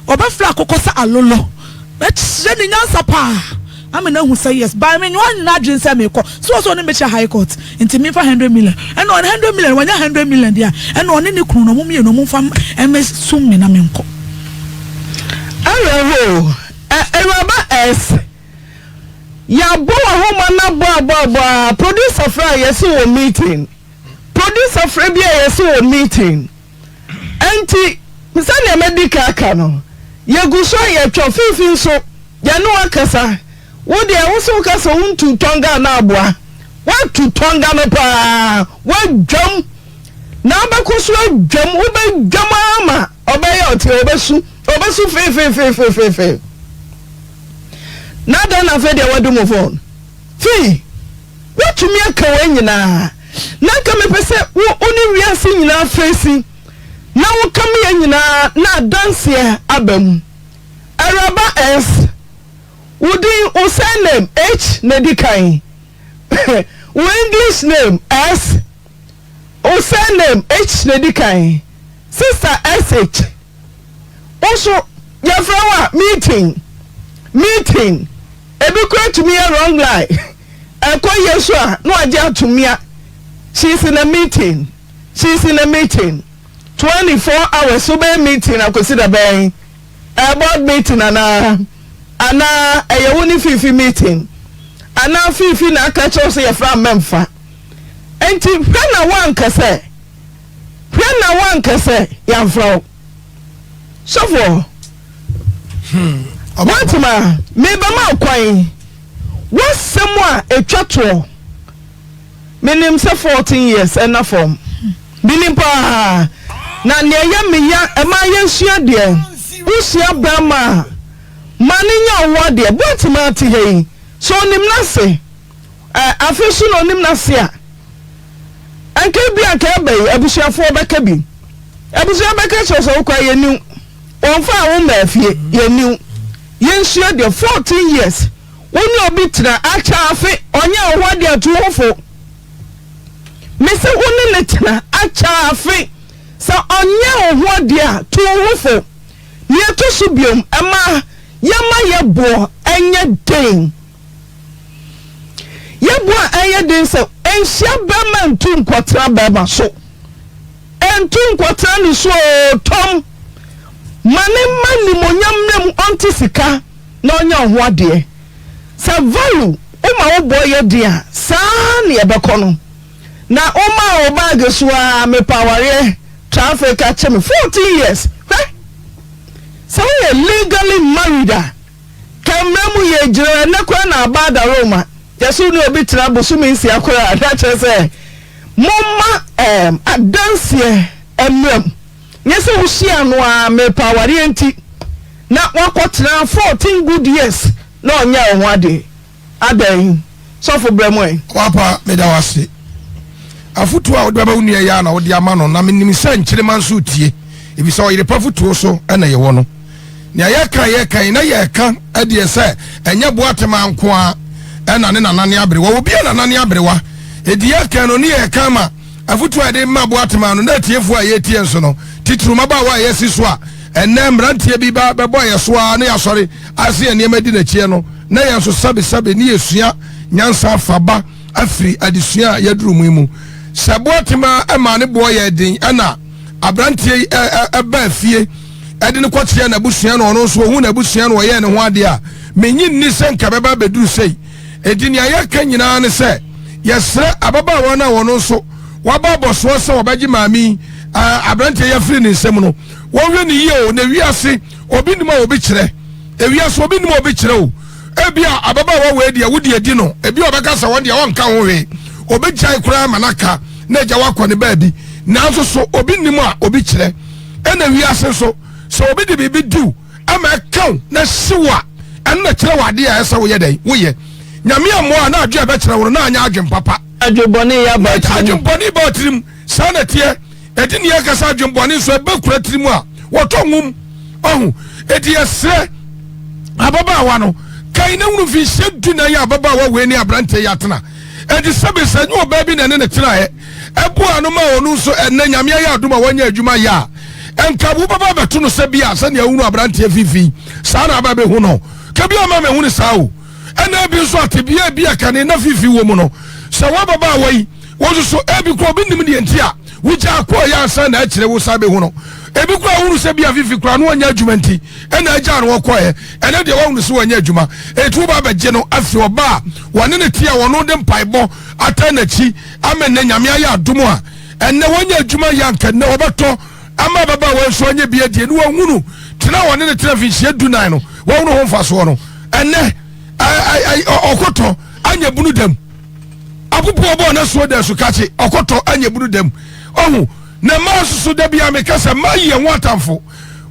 Ɔbɛfrɛ akokɔ sɛ alolo. Mɛkyerɛ ne nyansa paa ama no ahu sɛ yes. By me wanyɛ n'adwene sɛ mekɔ. So ɔsɛ ɔne mekyɛ high court nti memfa hundred million. Ɛna ɔne hundred million wanya hundred million deɛ a ɛna ɔne ne kunu no ɔmo mmienu ɔmo mfa mmɛ sum me na menkɔ. Awerɛhow, Ɛ Awuraba S. Yɛabɔ w'ahoma no abɔ abɔ abɔ aa Producer frɛ a yɛse wɔ meeting Producer frɛ bi a yɛse wɔ meeting. Enti, sɛnea madi kan aka no, yegu so a yɛtwa fiifi nso, yɛne wo akasa. Wo deɛ, wo se woka sɛ wontu tɔnga anaa aboa. Woatu tɔnga no paa, woadwam, na wobɛkɔ so adwam, wobɛdwam ara ma ɔbɛyɛ ɔte, ɔbɛsu, ɔbɛsu feefeefeefeefe. Na adɛn na afei deɛ woadu mo phone? Fii! Woatumi aka wei nyinaa? Na anka mepɛ sɛ wo wo ne wiase nyinaa feesi na woka me yɛn nyinaa na adanseɛ aba mu. Awuraba S, wo din, wo surname H na ɛdi kan. Wo English name S, wo surname H na ɛdi kan. Sister SH. Wo nso yɛfrɛ wo a meeting meeting ebi koraa tumi yɛ wrong line ɛkɔ yie so a na wagye ato mia she is in a meeting she is in a meeting 24 hours wobɛyɛ meeting akosi da bɛn ɛyɛ board meeting anaa anaa ɛyɛ wo ne fiifi meeting anaa fiifi na aka kyerɛ wo sɛ yɛfrɛ a mɛmfa nti hwɛ na woanka sɛ Hwɛ na woanka sɛ yɛamfrɛ wo. Sɔfoɔ, Boatema, merebɛma wo kwan. W'asɛm a ɛtwa toɔ, menim sɛ 14 years ɛna fam. Menim paa. Na nea ɛyɛ me ya, ɛma yɛnsua deɛ, wosua barima a, ma no nya wo ho adeɛ. Boatema te ha yi, sɛ ɔnim n'ase, Afe so na onim n'ase a, anka ebia anka ɛba yi abusuafoɔ bɛka bi. Abusua bɛka kyerɛ sɛ wokɔ a yɛnni wo. Wɔmfaa wo mmaa fie, yɛnni wo. Yɛnsua deɛ 14 years wo ne obi tena akyɛ afe ɔnyɛ wo ho adeɛ atu wo fo. Mese wo ne ne tena akyɛ afe sɛ ɔnyɛ wo ho adeɛ a tu wo ho fo. Nea ɛtɔ so biom ɛma yɛma yɛ boɔ ɛnyɛ den. Yɛ bo a ɛyɛ den sɛ nhyia bɛrima ntu nkɔtena bɛrima so. Ntu nkɔtena ne so oo, tɔm. Ma ne mma nimonyam mmra mu ɔnte sika na ɔnyɛ wo ho adeɛ. Sɛ value woma wo boɔ yɛ den a, saa na yɛbɛkɔ no. Na womaa wo bag so ara mepɛ awareɛ traffic akye me 14 years hwɛ sɛ woyɛ legally married a ka mmara mu yɛ gyina ɛnɛ koraa na aba adaroma yɛsɛ wo ne obi tena bosome nsia koraa na kyerɛ sɛ momma ɛɛm adanseɛ mmra mu nyɛ sɛ wohyia no ara mepɛ awareɛ nti na woakɔtena 14 good years na ɔnyɛ wo ho adeɛ. Adɛn? Sɔfo brɛ mo ɛ. Papa, meda wo ase. Afotuo a wode bɛma wo nua yi ara na wode ama no, na menim sɛ nkyirimma nso retie, efisɛ ɔyere pa fotuo so na yɛwɔ no. Nea yɛka a yɛka yi, na yɛreka deɛ sɛ ɛnyɛ Boatema nko ara na ne nana ne aberewa, obi a nana ne aberewa. Enti yɛka no ne yɛreka ama afotuo a yɛde ma Boatema no, na atiefoɔ a yɛretie nso no, titiriw mmabaawa a yɛasi so a ɛnnɛ mmeranteɛ bi ba bɛbɔ yɛn so ara na yɛasɔre ase yɛn nneɛma di n'akyiɛ no, na yɛn nso sɛbesɛbe ne yɛsua nyansa afa ba afiri adesua a yɛaduru mu yi mu. Sɛ Boatema maa ne boɔ yɛɛ den ɛna aberanteɛ yi baa fie de no kɔkyeɛ n'abusua na ɔno nso ɔhu n'abusua na ɔyɛɛ ne ho adeɛ a, mennye nni sɛ nka bɛba abɛduru sei. Enti nea yɛka nyinaa ne sɛ yɛsrɛ ababaawa no a ɔno nso waba abɔsoɔ sɛ ɔbɛgye maame yi aberanteɛ yi afiri ne nsam no, wɔnhwɛ no yie o, na wiase obi nim a obi kyerɛ. Ewiase obi nim a obi kyerɛ o. Ebia ababaawa wei deɛ wode adi no, ebi a ɔbɛka sɛ wɔn deɛ ɔnka ho hwee, obegyae koraa ma n'aka na agya wakɔ ne baabi. Nanso so obi nim a obi kyerɛ? Ɛna wiase nso, sɛ obi de biribi di wo ama ɛka wo na ɛhye wo a, ɛno na ɛkyerɛ wo adeɛ a ɛsɛ woyɛ dɛn? Woyɛ. Nyame ammoa a na adwene a ɛbɛkyerɛ wo no na anyɛ adwene papa. Adwene bɔne yɛ aba tirim. Adwene bɔne ba tirim. Saa na ɛteɛ. Ɛde nea ɛka sɛ adwemmɔne nso ɛba kura tirim a, wɔtɔ nwom. Ɔho. Enti yɛsrɛ ababaawa no, kan na hunu mfinhyia du na yɛ ababaawa wei ne aberanteɛ yi atena. Enti sɛbe sɛ ɛnyɛ ɔbaa bi na ɛne ne tenaeɛ, ɛboaa no ma ɔno nso ɛnnɛ Nyame ayɛ adom a wanya adwuma yɛ a, ɛnka wobɛba abɛto no sɛ bi a sɛnea wohunu aberanteɛ fifi saa na aba bɛhu no. Ka bi ama mahu no saa o. Ɛna ebi nso a tebea bi a kane na fifi wɔ mu no, sɛ w'ababaawa yi Wo nso so, ebi koraa obi nim deɛ nti a wogyaa kɔɔ yɛ ansa na akyire wo san bɛhu no. Ebi koraa wohunu sɛ bi a fifi koraa no ɔnyɛ adwuma nti ɛna agyaa no ɔkɔɛ. Ɛnɛ deɛ woahunu sɛ wanya adwuma, enti woba abɛgye no afiri ɔbaa a wɔne no te a wɔno de mpaebɔ ataa n'akyi ama nnɛ Nyame ayɛ adom a ɛnnɛ wanya adwuma yɛ anka nnɛ ɔbɛtɔ ama ababaawa nso anya bi adie ne wahunu tena a wɔne no tena mfinhyia dunan no wahunu ho mfasoɔ no ɛnnɛ ɔkɔtɔ anya bunu dam. Apopo ɔbɔɔ n'asuo da asukakye, ɔkɔtɔ anya bunu dam. Ɔho, na mmaa nso so da biara meka sɛ mmaa yi yɛn ho atamfo.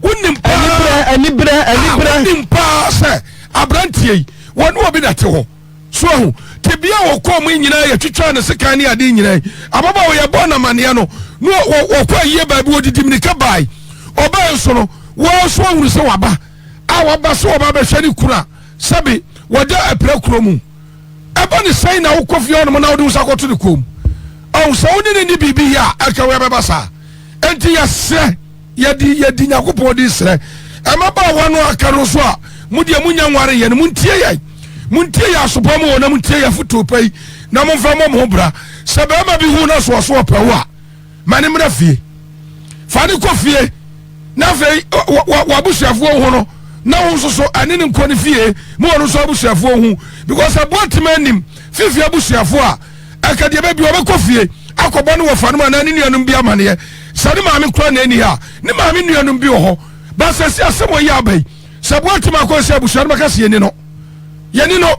Wonim paa, Anibrɛ, anibrɛ, anibrɛ. Ah, wonim paa sɛ aberanteɛ yi, wɔne obi na ɛte hɔ. So ahu, tebea a wɔkɔɔ mu yi nyinaa yɛtwitwaa ne sekan ne adeɛ nyinaa yi. Ababaawa yɛbɔɔ no amaneɛ no, na wɔkɔ ayie baabi, wɔdidi mmirika bae. Ɔbae nso no, wɔn nso ahunu sɛ waba, a waba sɛ wɔba abɛhwɛ ne kunu a sɛbe wɔda apirakuro mu. Ɛba ne sɛn na wokɔ fie hɔnom na wode wo nsa kɔto ne kɔn mu? Ɔho sɛ wo ne no nni biribi yɛ a, ɛka wo ɛbɛba saa. Enti yɛsrɛ, yɛde yɛdi Nyankopɔn din srɛ mmabaawa no a aka no nso a mo deɛ monya nwareeɛ no, montie yɛn. Montie yɛn asopa mu o, na montie yɛn afotuo pa yi, na momfa mmɔ mo ho bra. Sɛ barima bi hu na so ɔso ɔpɛ wo a, ma ne mmra fie. Fa ne kɔ fie na afei w'abusuafoɔ hu no na wo nso so ɛne ne nkɔ ne fie ma wɔn nso abusuafoɔ hu because aboa tema anim fifi abusuafoɔ a ɛka deɛ bɛbi ɔbɛkɔ fie akɔbɔ ne wɔfa no mu anaa ne nuanom bi amaneɛ sɛ ne maame kora na ɛni ha ne maame nuanom bi wɔ hɔ basɛ si asɛm wɔ yi aba yi sɛ aboa tema akɔ sɛ abusua no bɛka sɛ yɛni no yɛni no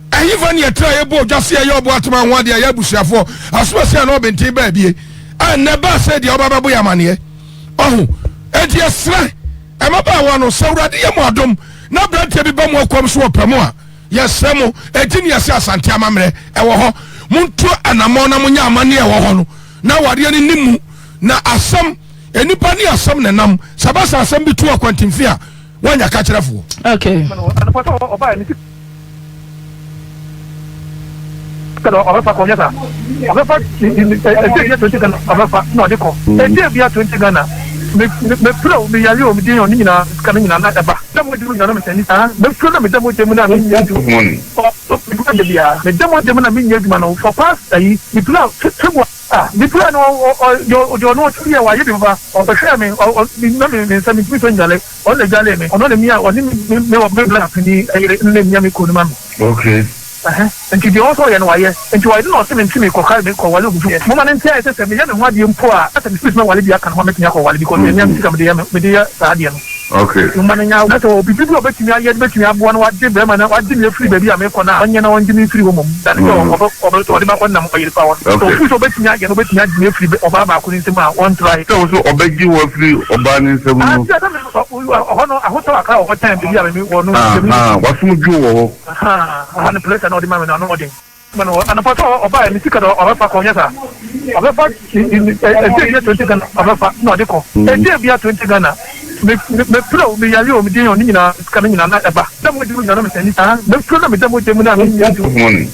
Ɛhefa ne yɛtra a yɛbɔ odwa se yɛyɛ ɔboatoma ho adeɛ a yɛ abusuafoɔ asomasi anaa ɔbenten baabie a nnɛ baa sɛ deɛ ɔba bɛbo yɛ amaneɛ ɔho enti yɛsrɛ mmabaawa no sɛ awurade yɛ mo adom na aberanteɛ bi ba mo akwam so ɔpɛ mo a yɛsrɛ mo enti ne yɛsɛ asante amammerɛ ɛwɔ hɔ monto anammɔn na monyɛ amanneɛ ɛwɔ hɔ no na awareɛ no nni mu na asɛm nnipa ne asɛm na nam sɛ bɛsɛ asɛm bi to akwantemfi a woanya kakyerɛfoɔ. Okay. Sika na ɔbɛfa kɔ ɔnyɛ saa ɔbɛfa ɛsɛ bia 20 Ghana ɔbɛfa na ɔde kɔ ɛsɛ bia 20 Ghana me me pira o me yare o me den o ne nyinaa sika no nyinaa na ɛba da mo gye mu nyinaa na me sɛn ah me pira na me da mo gye mu na me nyɛ adwuma adwuma da bia me da mo gye mu na me nyɛ adwuma no for past ayi me pira February ah me pira no ɔ ɔ deɛ ɔno ɔtumi yɛ wayɛ bi papa ɔbɛhwɛɛ me ɔ ɔ na me me nsa me ntumi sɔ nyale. Ɔno na edwalee me, ɔno na mia, ɔne me me me me bra panin yere na emia me kunu no ma me. Okay. Ɛhɛ, nti deɛ ɔwɔ sɛ ɔyɛ no wayɛ, nti wayɛ de na ɔse mente me kɔka me kɔ wale obi fie. Moma no nte ayɛ sɛ sɛ meyɛ me ho adeɛ mpo a, na sɛ me spirit mɛwale bi aka ne ho a mɛtumi akɔ wale because ɛnyɛ me sika mede yɛ me mede yɛ saa adeɛ no. Okay. Nti moma no nya na sɛ ɔwɔ biribi bi a ɔbɛtumi ayɛ de bɛtumi aboa na wagye bɛrima no wagye me afiri baabi a mekɔ no a ɔnyɛ na ɔngye me mfiri hɔ mmom dane sɛ ɔbɛ ɔbɛ ɔde me akɔ nam ɔyere pa hɔ no. Sɛ Okay. ɔfiri sɛ ɔbɛtumi ayɛ na ɔbɛtumi agye me afiri ɔbaa baako no nsam a ɔntrae. Sɛ wo so ɔbɛgye wo afiri ɔbaa no nsam Ah, no. nti sɛ me ɔhɔ no ahotɔ kakra wɔ hɔ kyɛn baabi a me wɔ no. Ahaa, w'asom dwo wɔ hɔ. Ahaa aha no pressure na ɔde ma me no ano ɔden ma no anɔpa sɛ ɔbaɛ me sika de ɔbɛfa kɔ ɔnyɛ saa ɔbɛfa ɛsɛ bia 20 Ghana ɔbɛfa na ɔde kɔ ɛsɛ bia 20 Ghana me me pira o me yare o me den o ne nyinaa sika no nyinaa na ɛba da mo gye mu nyinaa na me sɛni saa me pira na me da mo gye mu na me nyɛ adwuma me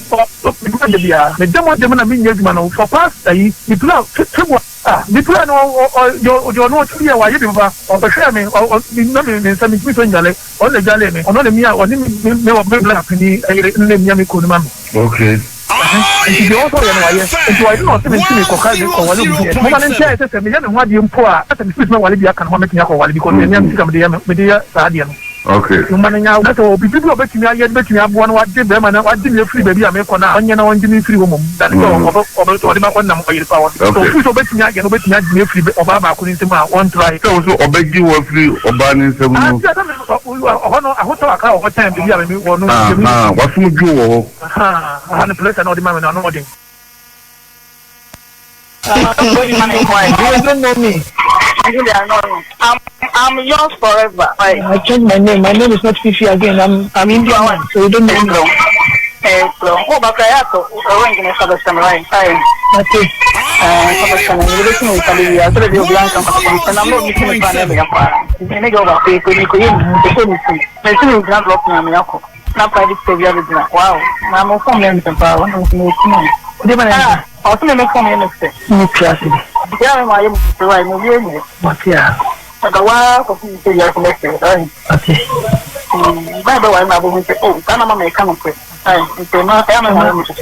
da bia me da mo gye mu na me nyɛ adwuma no for past ayi me pira February ah me pira no ɔ ɔ deɛ ɔno ɔtumi yɛ wayɛ bi papa ɔbɛhwɛɛ me ɔ ɔ na me me nsa me ntumi sɔ nyale. Ɔno na edwalee me, ɔno na mia, ɔne me me me me bra panin yere no na emia me kunu no ma me. Okay. Ɛhɛ, nti deɛ ɔwɔ sɛ ɔyɛ no wayɛ, nti wayɛ na ɔse me nti mekɔka me kɔwale obi deɛ, momma no nte ayɛ sɛ sɛ meyɛ me ho adeɛ mpo a, na sɛ me spirit mɛwale bi aka ne ho a mɛtumi akɔwale because ɛnea me sika mede yɛ me mede yɛ saa adeɛ no. Okay. Nti momma no nyɛ na sɛ ɔwɔ biribi bi a ɔbɛtumi ayɛ de bɛtumi aboa na wagye bɛrima no wagye me afiri baabi a mekɔ no a, ɔnyɛ na ɔngye me mfiri hɔ mmom dane sɛ ɔbɛ ɔbɛ ɔde me akɔ nam ɔyere pa hɔ no. Sɛ Okay. ɔfiri sɛ ɔbɛtumi ayɛ na ɔbɛtumi agye me afiri ɔbaa baako no nsam a, ɔntrae. Sɛ wo so ɔbɛgye wo afiri ɔbaa no nsam no. Aah sɛ me ɔhɔ no ahotɔ kakra wɔ hɔ kyɛn baabi a me wɔ no. Ahaa w'asom dwo wɔ hɔ. Ahaa aha no pressure na ɔde ma me no ano ɔden. You don't know me. I'm, I'm yours forever. I changed my name. My name is not Fifi again. I'm I'm Indian now, so you don't know me. That's it.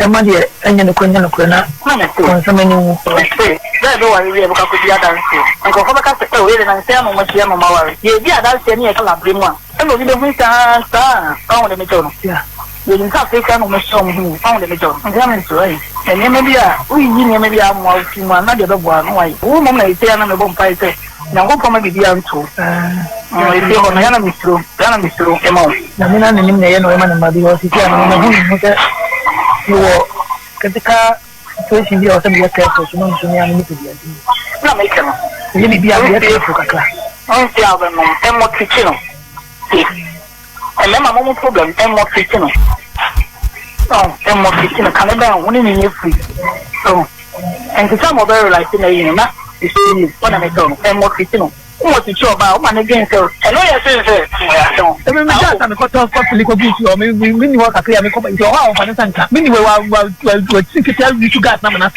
Ɛma deɛ ɛnyɛ nokorɛ nyɛ nokorɛ na ɔnsɛm ani nwu. Nkurɔfoɔ bɛka sɛ, Oh, yei de, nansa yi ama wɔahyia na wɔaware. Yɛredi adanseɛ ne yɛka laberɛ mu a, ɛna obi bɛhunu sɛ, aa, saa, wahu deɛ mekyerɛ wo no? Yɛnim sɛ afei koraa na wɔahyia wɔn ho o, wahu deɛ mekyerɛ wo no? Nti na mensuro ɛ. Nneɛma bi a, woyiyi nneɛma bi a amoa wo firi mu a, na deɛ ɛbɛboa no na wayɛ. Wo mmom na seesei a na mebɔ mpaeɛ sɛ, Nyankopɔn mma biribiara nto wo. Seesei hɔ no, ɛyɛ a na mesuro, ɛyɛ a na mesuro ma wo. Nyame na n'anim na ɛyɛ na ɔyɛ ma ne mma because seesei a no mahu me ho sɛ mewɔ critical situation bi a ɛwɔ sɛ meyɛ careful so mansu me a me nipadua nti Na meka no. meyɛ biribi a meyɛ careful kakra. Nti a wobɛnom ɛmmɔ tikyi no. Mmarima mo mo problem ɛmmɔ tikyi no. Ɛmmɔ tikyi no kane bɛn wo ne ne nyɛ free. So nti sɛ mo bɛ realize na yi no na it's too late. Wɔna meka no ɛmmɔ tikyi no. Wowɔ tete ɔbaa a, woma no dwen sɛ ɛno yɛ sen sɛ ɔyɛ asɛm. Emi me gas a me kɔtɔ kɔ fili kɔ gu nsu hɔ me me me ni hɔ kakra me kɔ nti ɔhɔ a ɔnfa ne nsa nka me ni wɔ wa wa wa wa ti ketewa wi su gas na mo na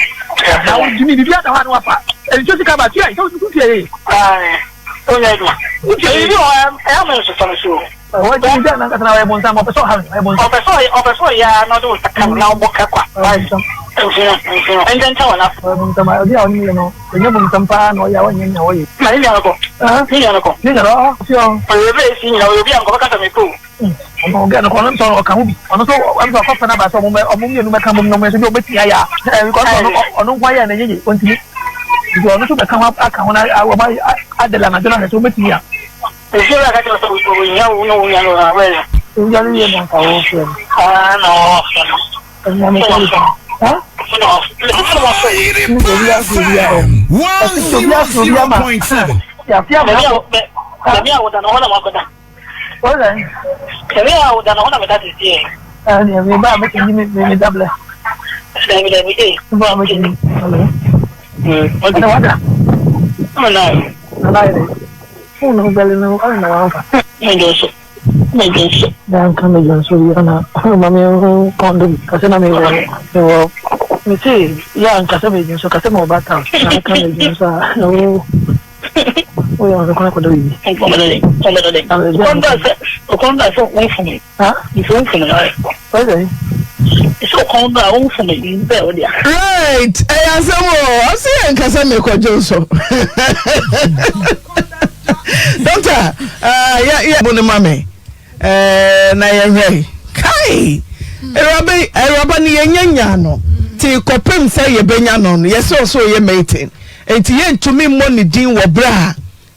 na wo gyimi bibi ada hɔ a na wafa nsuo sika ba tua sɛ wo tua yɛ. Ae, wonyɛ adwuma. Wotua yɛ. Biribi wɔ hɔ a ɛyɛ a mensosɔ no so o. Ɔwɔ gyimi sɛ nankasa na ɔyɛ bonsam ɔpɛ sɛ ɔha me ɔyɛ bonsam. Ɔpɛ sɛ ɔyɛ ɔpɛ sɛ ɔyɛ ara na ɔde wo nsa ka no na wobɔ ka kwa. Ɔyɛ bonsam. Mfino mfino ɛntɛntɛn wɔ n'afo. Ɔyɛ bonsam ade a ɔne yɛ no ɔnyɛ bonsam paa na ɔyɛ a ɔnyɛ nea ɔyɛ. Na ne nua no kɔ. Ne nua no kɔ. Ne nua no ɔɔ ɔfi ɔ. Ɔyɛ obi a esi nyina ɔyɛ obi a nkɔbɛka sɛ mepɛ o. Ɔno ɔgɛ no kɔ ɔno nso ɔka ho bi ɔno nso ɛm sɛ ɔkɔfɛ n'aba sɛ ɔmo mɛ ɔmo mmienu mɛka bom na ɔmo nso bi ɔmo bɛtumi ayɛ a ɛɛ because ɔno ɔno nko ayɛ na ɛnyɛ yie ɔntumi nti ɔno nso bɛka ho aka ho na ɔmo adela na adela na sɛ ɔmo bɛtumi a. Nsuo bɛ ka kyerɛ sɛ ohia wo ne wo nua no na wɛyɛ. Owia no yɛ na nka wɔfrɛ no. Ah na wɔfrɛ no. Ɛnyɛ me sɛ ha? Obi ase obi a ɔ. Ɛsɛ obi ase obi ama. Yafi ama akɔ. Baabi a woda no hɔ na wakɔda. Wɔsɛ. Baabi a woda no hɔ na meda sisi yɛ. Ɛnni mi ba mi ti mi mi dablɛ. Dabi dabi ee. Mi ba mi ti mi. Ɛnna wada. Ɛnna na. Nana yɛ dɛ. Phone no bɛle no ɔre na wamfa. Mɛdwo nso. Mɛdwo nso. Na nka mɛdwo nso bi na ma me ho kɔndo bi kase na mewɔ mewɔ me se yɛ a nkasɛ mɛdwo nso kase mewɔ bata na nka mɛdwo nso a na wo woyɛ ɔno kwan akɔdɔ biribi. Kɔndɔ sɛ kɔndɔ sɛ wonfom. Ha? Nti wonfom no ayɛ. Ɔsɛ. Sɛ kɔndɔ a wonfom bɛɛ wo dea. Right, ɛyɛ asɛm o, ɔse yɛ nkasa mekɔdwo nso. Doctor, uh, yɛ yɛ bo ne ma me. Uh, na yɛhwɛ. Kai! Awuraba yi, awuraba no yɛnya nyaa no nti kɔpem sɛ yɛbɛnya no no yɛsɛ ɔsɛ ɔyɛ mating nti yɛntumi mmɔ ne din wɔ berɛ a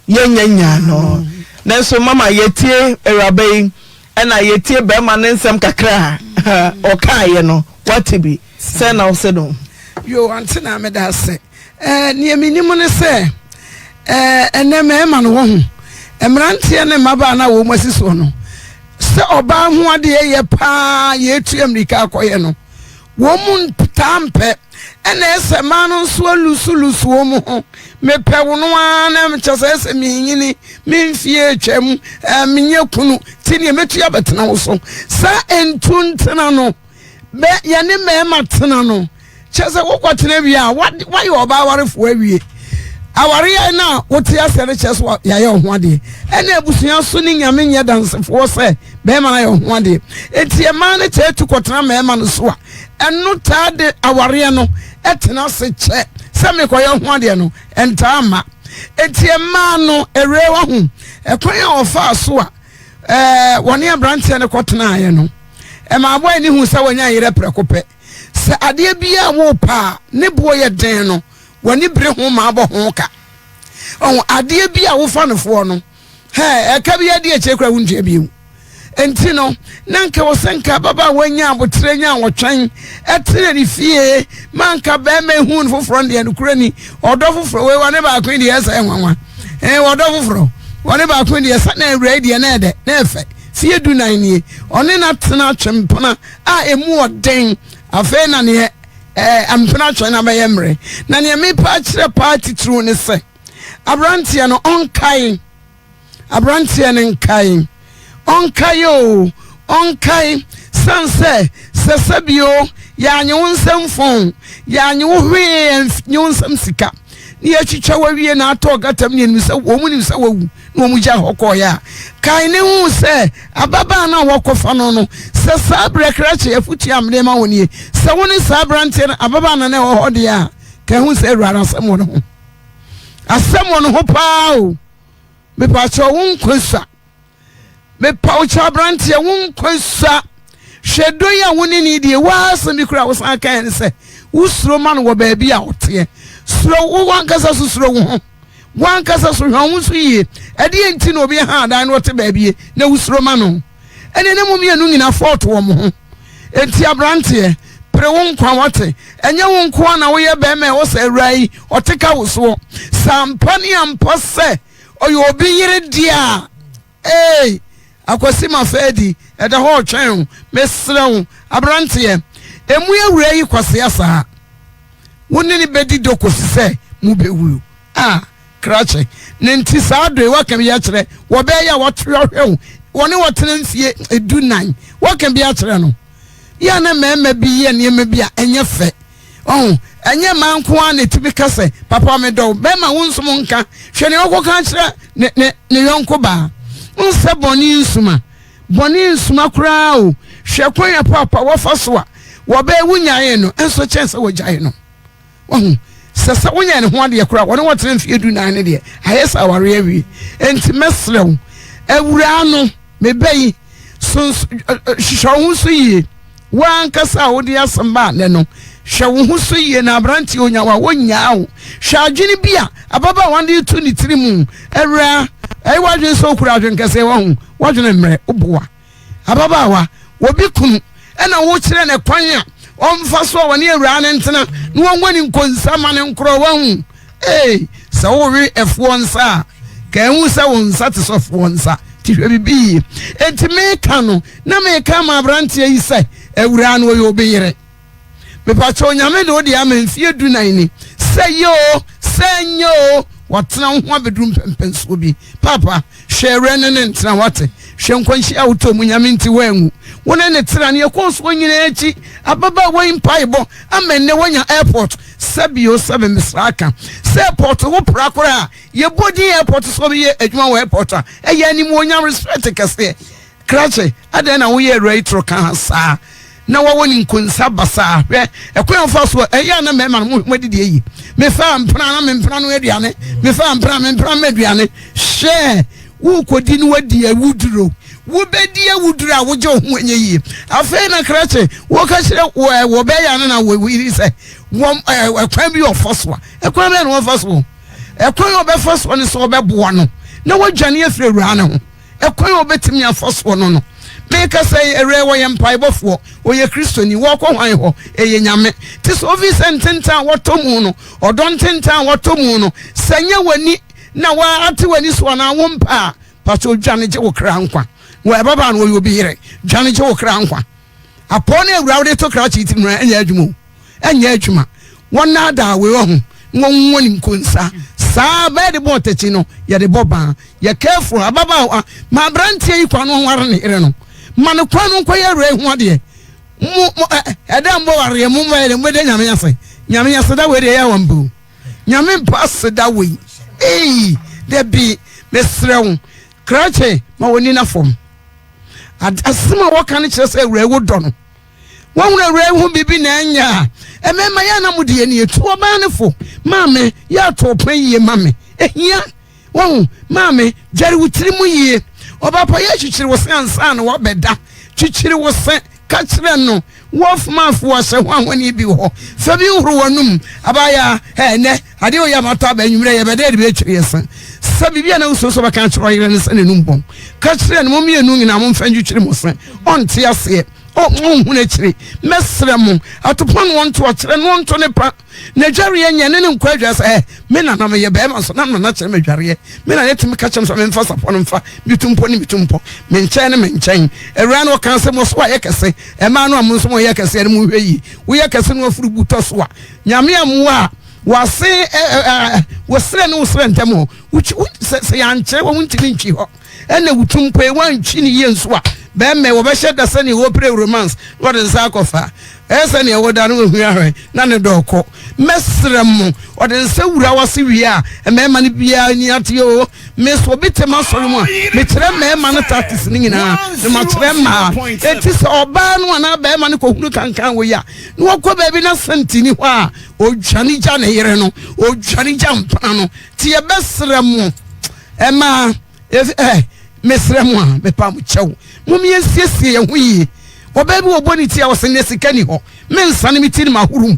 yɛnya nyaa no. Nanso mama yɛtie awuraba yi ɛna yɛtie bɛrima ne nsɛm kakra a ɔkaeɛ no wate bi sɛ na ɔsɛ no. Yo, ante na meda ase. Ɛɛ, nea menim ne sɛ, ɛɛ, ɛnɛ mmarima no wɔ ho, mmeranteɛ ne mmabaa no a wɔn asi soɔ no, sɛ ɔbaa ho adeɛ yɛ paa yɛtu mmirika akɔyɛ no, wɔn mu ntaa mpɛ. Ɛna ɛsɛ mmaa no nso alusulusu wɔn ho. Mepɛ wo no ara na kyɛ sɛ ɛsɛ menyini, me mfie atwam, ɛɛ, menyɛ kunu, ti neɛ mɛtu abɛtena wo so. Saa ntu ntena no, bɛ yɛne mmarima tena no, kyerɛ sɛ wokɔtena wie a woayɛ ɔbaa warefoɔ awie awareɛ no a wote aseɛ no kyerɛ sɛ yɛayɛ wo ho adeɛ ɛna abusua so ne nyame nyɛ dansefoɔ sɛ bɛrima no ayɛ wo ho adeɛ enti ɛmaa no kyɛ tu kɔtena mmarima no so a ɛno taa de awareɛ no ɛtena ase kyɛ sɛ mekɔyɛ ho adeɛ no ɛntaa mma enti ɛmaa no ɛwerɛ wahu ɛkwan a ɔfaa so a ɛɛ wɔne aberanteɛ no kɔtenaeɛ no ɛma aboa ani hu sɛ wɔanya yerɛ prɛko pɛ Sɛ adeɛ biara a worepɛ a ne boɔ yɛ den no, w'ani bere ho ma abɔ ho ka. Ɔho adeɛ bi a wofa no foɔ no, hɛ, ɛka bi adi akyire koraa wontua bio. Nti no, na nka wɔ sɛ nka ababaawa nya aboterɛ nya ɔtwɛn ɛtena ne fie ma nka bɛrima ehu no foforɔ no deɛ nokorɛ ni ɔdɔ foforɔ wei wɔne baako yi deɛ ɛsɛ nwanwa ɛɛ ɔdɔ foforɔ wɔne baako yi deɛ sɛ na awura yi deɛ na ɛdɛ na ɛfɛ fie du nan nie ɔne na tena twempena a emu wɔ den. Afei na neɛ ɛɛ mpena twɛn na bɛyɛ mmerɛ. Na neɛ mepa akyerɛ paa titiriw ne sɛ, aberanteɛ no ɔnkae, aberanteɛ no nkae, ɔnkae o, ɔnkae, san sɛ sɛ sɛbio yɛanye wo nsɛm fon, yɛanye wo hwee, yɛanye wo nsɛm sika, ne yɛatwitwa wawie na atɔ gatam ne yɛnim sɛ wɔn nim sɛ wawu. na wɔn gya hɔ kɔɔeɛ a, kae ne hu sɛ ababaa no a wɔkɔfa no no, sɛ saa berɛ krakye afotuo a mede ma wo nie, sɛ wo ne saa aberanteɛ no ababaa no na ɛwɔ hɔ deɛ a, ka hu sɛ awurade asɛm wɔ ne ho. Asɛm wɔ ne ho paa o. Mepaakyɛw wo nkwa sua. Mepa wo kyɛ aberanteɛ wo nkwa sua. Hwɛ dɔ yi a wo ne ne die, waa asɛm bi koraa wosan kae ne sɛ wosuro ma no wɔ baabi a ɔteɛ. Suro wo ankasa so suro wo ho. W'ankasa so, hwɛ wo ho so yie. Ɛdeɛn nti na obi ha adan na ɔte baabi na wosuro ma no? Ɛnneɛ na mo mmienu nyinaa fault wɔ mo ho. Enti aberanteɛ, pere wo nkwa, woate? Ɛnyɛ wo nko ara na woyɛ barima a ɛwɔ saa awuraa yi, ɔte ka wo soɔ. Sɛ ampa ne ampa sɛ ɔyɛ obi yere deɛ a, ee, Akwasi Mafɛdi, ɛda hɔ retwɛn wo. Mesrɛ wo, aberanteɛ, mmu awuraa yi kwasea saa. Wo ne no bɛdi dɔ kɔsi sɛ mobɛwuo. A, krakye, ne nti saa dɔ yi woaka bi akyerɛ wɔ bɛyɛ a wɔte ɔhwɛ wo, wɔne wɔtena mfie 14, woaka bi akyerɛ no. Yɛ a na mmarima bi yɛ nneɛma bi a ɛnyɛ fɛ. Ɔho, ɛnyɛ mmaa nko ara na ɛtumi ka sɛ, papa medɔ wo. Bɛrima wo nso mo nka. Hwɛ nea ɔkɔka akyerɛ ne, ne, ne yɔnko baa. Nsɛ bɔne nsuma. Bɔne nsuma koraa o. Hwɛ kwan a paapa wɔfa so a wɔbɛyɛ wonyaee no nso kyɛn sɛ wɔgyae no. Wahu? Sɛ sɛ wonyɛɛ ne ho adeɛ koraa, wɔne wɔtena mfeɛ 14 no deɛ, ayɛ sɛ awareɛ awie. Enti mɛsrɛ wo, awuraa no, me ba yi, sonso, hwehwɛ wo ho so yie. Wo ankasa a wode asɛm baa nnɛ no, hwɛ wo ho so yie na aberanteɛ onya wo a, wɔnnyaa wo. Hwɛ adwene bi a ababaawa no de reto ne tiri mu. Awuraa, ɛyɛ w'adwene sɛ wokura adwene kɛseɛ, wahu? W'adwene mmerɛ, woboa. Ababaawa, obi kunu na wokyerɛ no kwan a ɔmfa so a ɔne awuraa no ntena na wɔnwɔ ne nkonsa ma no nkorɔ wahu. Ee, sɛ wowe ɛfoɔ nsa a, ka ehu sɛ wo nsa te sɛ ɔfoɔ nsa. Nti hwɛ biribi yie. Enti meka no, na meka ama aberanteɛ yi sɛ awuraa no ɔyɛ obi yere. Mepakyɛ Onyame de wo deɛ ama mfie 14 ni, sɛ yɛ o, sɛ nyɛ o, watena wo ho abɛduru mpɛmpɛnsoɔ bi. Paapa, hwɛ awura ne ne ntena, wate? Hwɛ nkwanhyia a wotɔɔ mu, Nyame nti woanwu. Wo ne ne tena, ne ɛkɔɔ soɔ nyinaa akyi, ababaawa yi mpaebɔ ama nnɛ woanya airport. Sɛbi o, sɛbi mesrɛ aka sɛ airport wo pra koraa a, yɛbɔ din airport sɛ obi yɛ adwuma wɔ airport a, ɛyɛ animuonyam, respect kɛseɛ. Krakye, adɛn na woyɛ awuraa yi toro ka ha saa na wɔwɔ ne nkonsa basaa? Hwɛ ɛkwan a wofa so a ɛyɛ a na mmarima no mo adidi ayi. Mefaa mpena na me mpena no aduane, mefaa mpena me mpena ma aduane. Hwɛ, worekɔdi no wadi awuduro. Wobɛdi awuduro a wogye wo ho ɛnyɛ yie. Afei na krakye woka kyerɛ wɔ bɛyɛ no na wɔyiri sɛ wɔn ɛkwan bi ɔfa so a ɛkwan bɛyɛ na wɔfa so ɛkwan a ɔbɛfa soɔ ne sɛ ɔbɛboa no na wadwane afiri awuraa no ho ɛkwan a ɔbɛtumi afa soɔ no no meka sɛ awuraa wɔyɛ mpaebɔfoɔ ɔyɛ kristoni wɔkɔ hwan hɔ ɛyɛ nyame te sɛ ofi sɛ ntentan a wɔtɔ mu no ɔdɔ ntentan a wɔtɔ mu no sɛ nyɛ w'ani na wɔate w'ani so anaa wo mpa a pastor dwane gye wo kra nkwa wɔ ɛbabaa no wɔyɛ obi yere dwane gye wo kra nkwa apɔw ne awura wode to krakye tirim no ɛnyɛ adwuma o ɛnyɛ adwuma wɔnnaadaa wei wɔ ho na wɔnwɔ ne nkonsa saa bɛyɛ de bɔ ɔtakyi no yɛde bɔ ban yɛ careful ababaawa ma aberanteɛ yi kwan no ɔnware ne yere no ma no kwan no nkɔyɛ awura yi ho adeɛ mo mo ɛ ɛda mbɔ wareɛ mo mbɔ yɛ dɛ mo bɛda nyame ase nyame ase da wei deɛ ɛyɛ wɔn bo Nyame mpa aseda wei eii dabi mesrɛ wo krakye ma w'ani na fam asɛm a wɔka no kyerɛ sɛ awurai wo dɔ no wɔhunu awurai ho biribi na ɛnyɛ a ɛmɛma yɛ na mo de yɛ ne etu ɔbaa no fo maame yɛ ato ɔpɔn yie ma me ehia Wahu? Maame, dware wo tiri mu yie. Ɔbaapa yɛ kyikyiri wo se ansa na wabɛda. Kyikyiri wo se. Ka kyerɛ no. Wolf maf wɔ hyɛ ho ahoni bi wɔ hɔ. Fa bi horo w'anum. Abaayaa, hɛ, ɛnnɛ, adeɛ wei a matɔ aba anwummerɛ, yɛbɛda adi bɛtwiri yɛ se. Sɛ biribi a na wosuro sɛ wobɛka akyerɛ ɔyere no sɛ n'anum bɔn. Ka kyerɛ no, mo mmienu nyinaa momfa ntwitwiri mo se. Ɔnte aseɛ. Ɔnhunu akyire. Mɛsrɛ mo, atopɔ no ɔnto, ɔkyerɛ no ɔnto ne pa. N'adwareɛ nyɛ ne ne nkɔ adwareɛ sɛ ɛ me nana meyɛ bɛrima nso na nana kyerɛ me adwareɛ me nana tumi ka kyerɛ me sɛ memfa sapɔ no mfa metu mpɔ ne metu mpɔ me nkyɛn ne me nkyɛn awura no ɔka sɛ mo so ayɛ kɛse ɛmaa no a mo nso mo yɛ kɛse ɛne mo hwɛ yie woyɛ kɛse no afuru bu tɔ so a nyame amoa a wase ɛ ɛ wɔsrɛ ne wosrɛ ntɛm hɔ wotwi sɛ sɛ yɛankyerɛ wɔn ntumi ntwi hɔ Ɛna wutu mpo yi woantwi no yie nso a, bɛrima yi wɔbɛhyɛ da sɛdeɛ wɔpire romance na wɔde nsa akɔfa. Ɛyɛ sɛdeɛ woda no wɔhunu ahwɛ na ne dɔ kɔ. Mɛsrɛ mo, ɔde nsa wura w'ase wie a, mmarima no biara ni ateɛ o. Me so obi te m'asɔre mu a, mekyerɛ mmarima no tactics no nyinaa na makyerɛ mmaa. Enti sɛ ɔbaa no anaa barima no kɔhunu kankan wei a, na wɔkɔ baabi na sɛnti ni hɔ a, ɔdwane gya ne yere no, ɔdwane gya mpena no. Nti yɛbɛsrɛ mo, mmaa. Efi ɛ, mesrɛ mo a, mepa mo kyɛw, mom yɛnsiesie yɛn ho yie. Ɔbaa bi wɔbɔ ne ti a ɔsɛ nnɛ sika ni hɔ, mensane me ti no mahoro mu.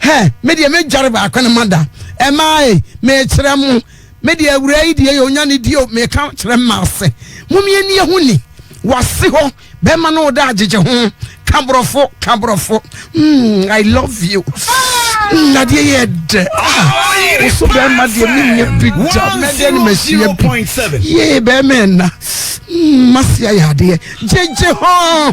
Hɛ, me deɛ mɛdware baako no mada. Ɛmaa e, mekyerɛ mo, me deɛ awuraa yi deɛ yɛ onya ne die o, meka kyerɛ mmaa sɛ, mom yɛnni yɛn ho ni. Wase hɔ. Bɛma no da agyegye ho. Ka borɔfo, ka borɔfo. Mm, I love you. Mm, adeɛ yɛ dɛ. Ah, woso bɛrima deɛ menyɛ bi da. Mɛdeɛ ne mahyia bi. Yee, bɛrima ɛna. Mm, masi ayɛ adeɛ. Gyegye ho.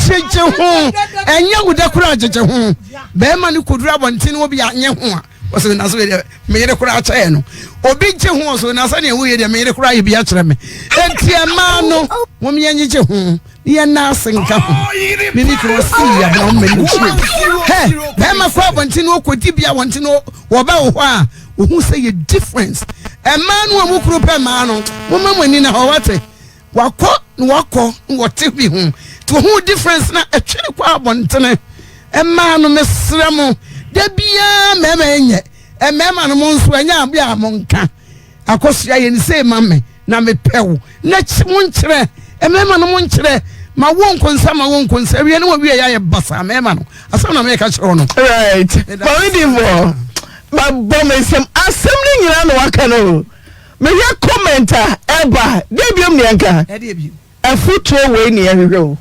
Gyegye ho. Ɛnyɛ wo da koraa gyegye ho. Bɛrima no kɔduru abɔnten wɔ bi anyɛ ho a. Wɔsɛ na so deɛ me yere koraa kyɛɛ no. Obi gye ho so na sɛdeɛ woyɛ deɛ me yere koraa yɛ bi akyerɛ me. Enti ɛmaa no mom yɛnyegye ho na yɛnna ase nka ho. Me ne kuro si abena wɔn mma nkyie. Hɛ bɛrima kɔ abɔnten na ɔkɔdi bi abɔnten na wɔba wɔ hɔ a ohun sɛ yɛ difference. Ɛmaa no a mo kuro pɛ mmaa no momma mo ani na hɔ wate. Wakɔ na wakɔ na wɔte bi ho nti ohun difference na ɛtwe ne kɔ abɔntene mmaa no mesrɛ mo da biara mmarima ɛnyɛ mmarima no mo nso ɛnyɛ abe a mo nka akɔsua yɛ ne sei ma me na mepɛ wo na kyi mo nkyerɛ mmarima no mo nkyerɛ ma wo nkonsa ma wo nkonsa wie ne wɔwie yɛ ayɛ basa mmarima no asɛm na meka kyerɛ wo no. Right maame di fɔ mabɔ me nsɛm asɛm no nyinaa na waka no. Mehwɛ comment a ɛba a, deɛ biom ne yɛnka? Afutuo wei ne yɛhwehwɛ o.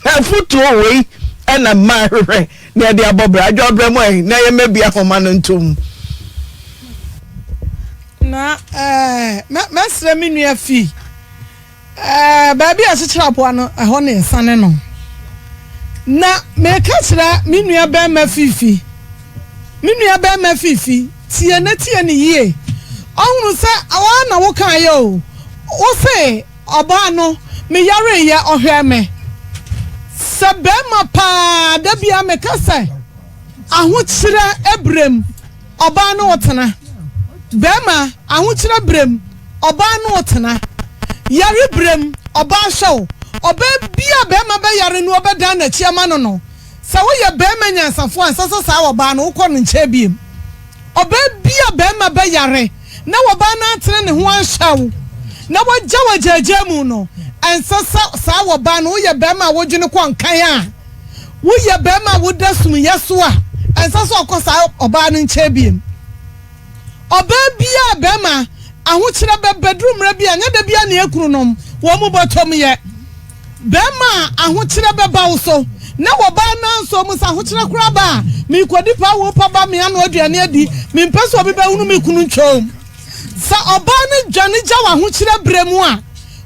Afutuo wei ɛna mmaa hwehwɛ na yɛde abɔ bra. Adwo abrɛ mu ɛ na yɛmma bi ahoma no ntom. Na ɛɛ mɛsrɛ me nua fi Ɛɛ, baabi a yɛkyekyere aboa no, ɛhɔ na yɛsane no. Na meka kyerɛ me nua barima Fifi, me nua barima Fifi, tie na tie no yie. Ɔhunu sɛ woa na wokaeɛ o, wo se ɔbaa no, meyareeɛ, ɔhwɛɛ me. Sɛ barima paa, da biara meka sɛ ahokyerɛ berɛ mu. Ɔbaa ne wo tena. Barima, ahokyerɛ berɛ mu, ɔbaa ne wo tena. Yare berɛ mu, ɔbaa hwɛ wo. Ɔbaa bi a barima bɛyare no ɔbɛdan n'akyi ama no no, sɛ woyɛ barima nyansafoɔ a, ɛnsɛ sɛ saa ɔbaa no wokɔ no nkyɛn bio. Ɔbaa bi a barima bɛyare na ɔbaa no antene ne ho anhwɛ wo na wagya wo agyaagyaa mu no, Ɛnsɛ sɛ saa ɔbaa no, woyɛ barima a wodwene kɔ nkan a, woyɛ barima a woda sumyɛ so a, ɛnsɛ sɛ ɔkɔ saa ɔbaa no nkyɛn bio. Ɔbaa biara a barima ahokyerɛ bɛbɛduru mmerɛ bi a, nyɛ da biara na yɛn kununom wɔn mu bɔtɔm yɛ. Barima a ahokyerɛ bɛba wo so na wɔbaa nanso mu sɛ ahokyerɛ koraa ba a, merekɔdi paa wo pa ba me ano aduane adi, mempɛ sɛ obi bɛhunu me kunu ntwom. Sɛ ɔbaa no dwane gya wo ahokyerɛ berɛ mu a,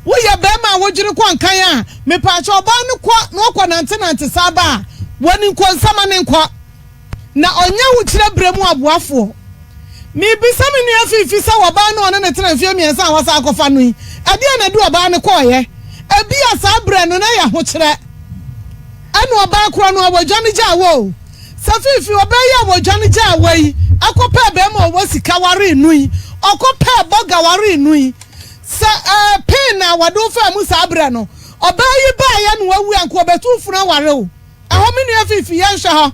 woyɛ barima a wodwene kɔ nkan a, mepaakyɛw ɔbaa no kɔ na ɔkɔ nantenante saa ba a, wɔne nkɔ nsama ne nkɔ. Na ɔnyɛ ahokyerɛ berɛ mu aboafoɔ. Merebisa me nua Fiifi sɛ ɔbaa no a ɔne no tena mfeɛ mmiɛnsa a wasan akɔfa no yi, ɛdeɛn na ɛde ɔbaa no kɔeɛ? Ebia saa berɛ no na ɛyɛ ahokyerɛ. Ɛna ɔbaa korɔ no a wɔdwane gyaa wɔ o. Sɛ Fiifi, ɔbaa yi a wɔdwane gyaa wɔ yi, kɔpɛɛ barima a ɔwɔ sika waree no yi, ɔkɔpɛɛ bɔga waree no yi, sɛ ɛɛ pain na wɔde wo faa mu saa berɛ no, ɔbaa yi baeɛ na wawu a, anka ɔbɛtu wo funu aware wo. Ɛhɔ me nua Fifi yɛnhwɛ hɔ.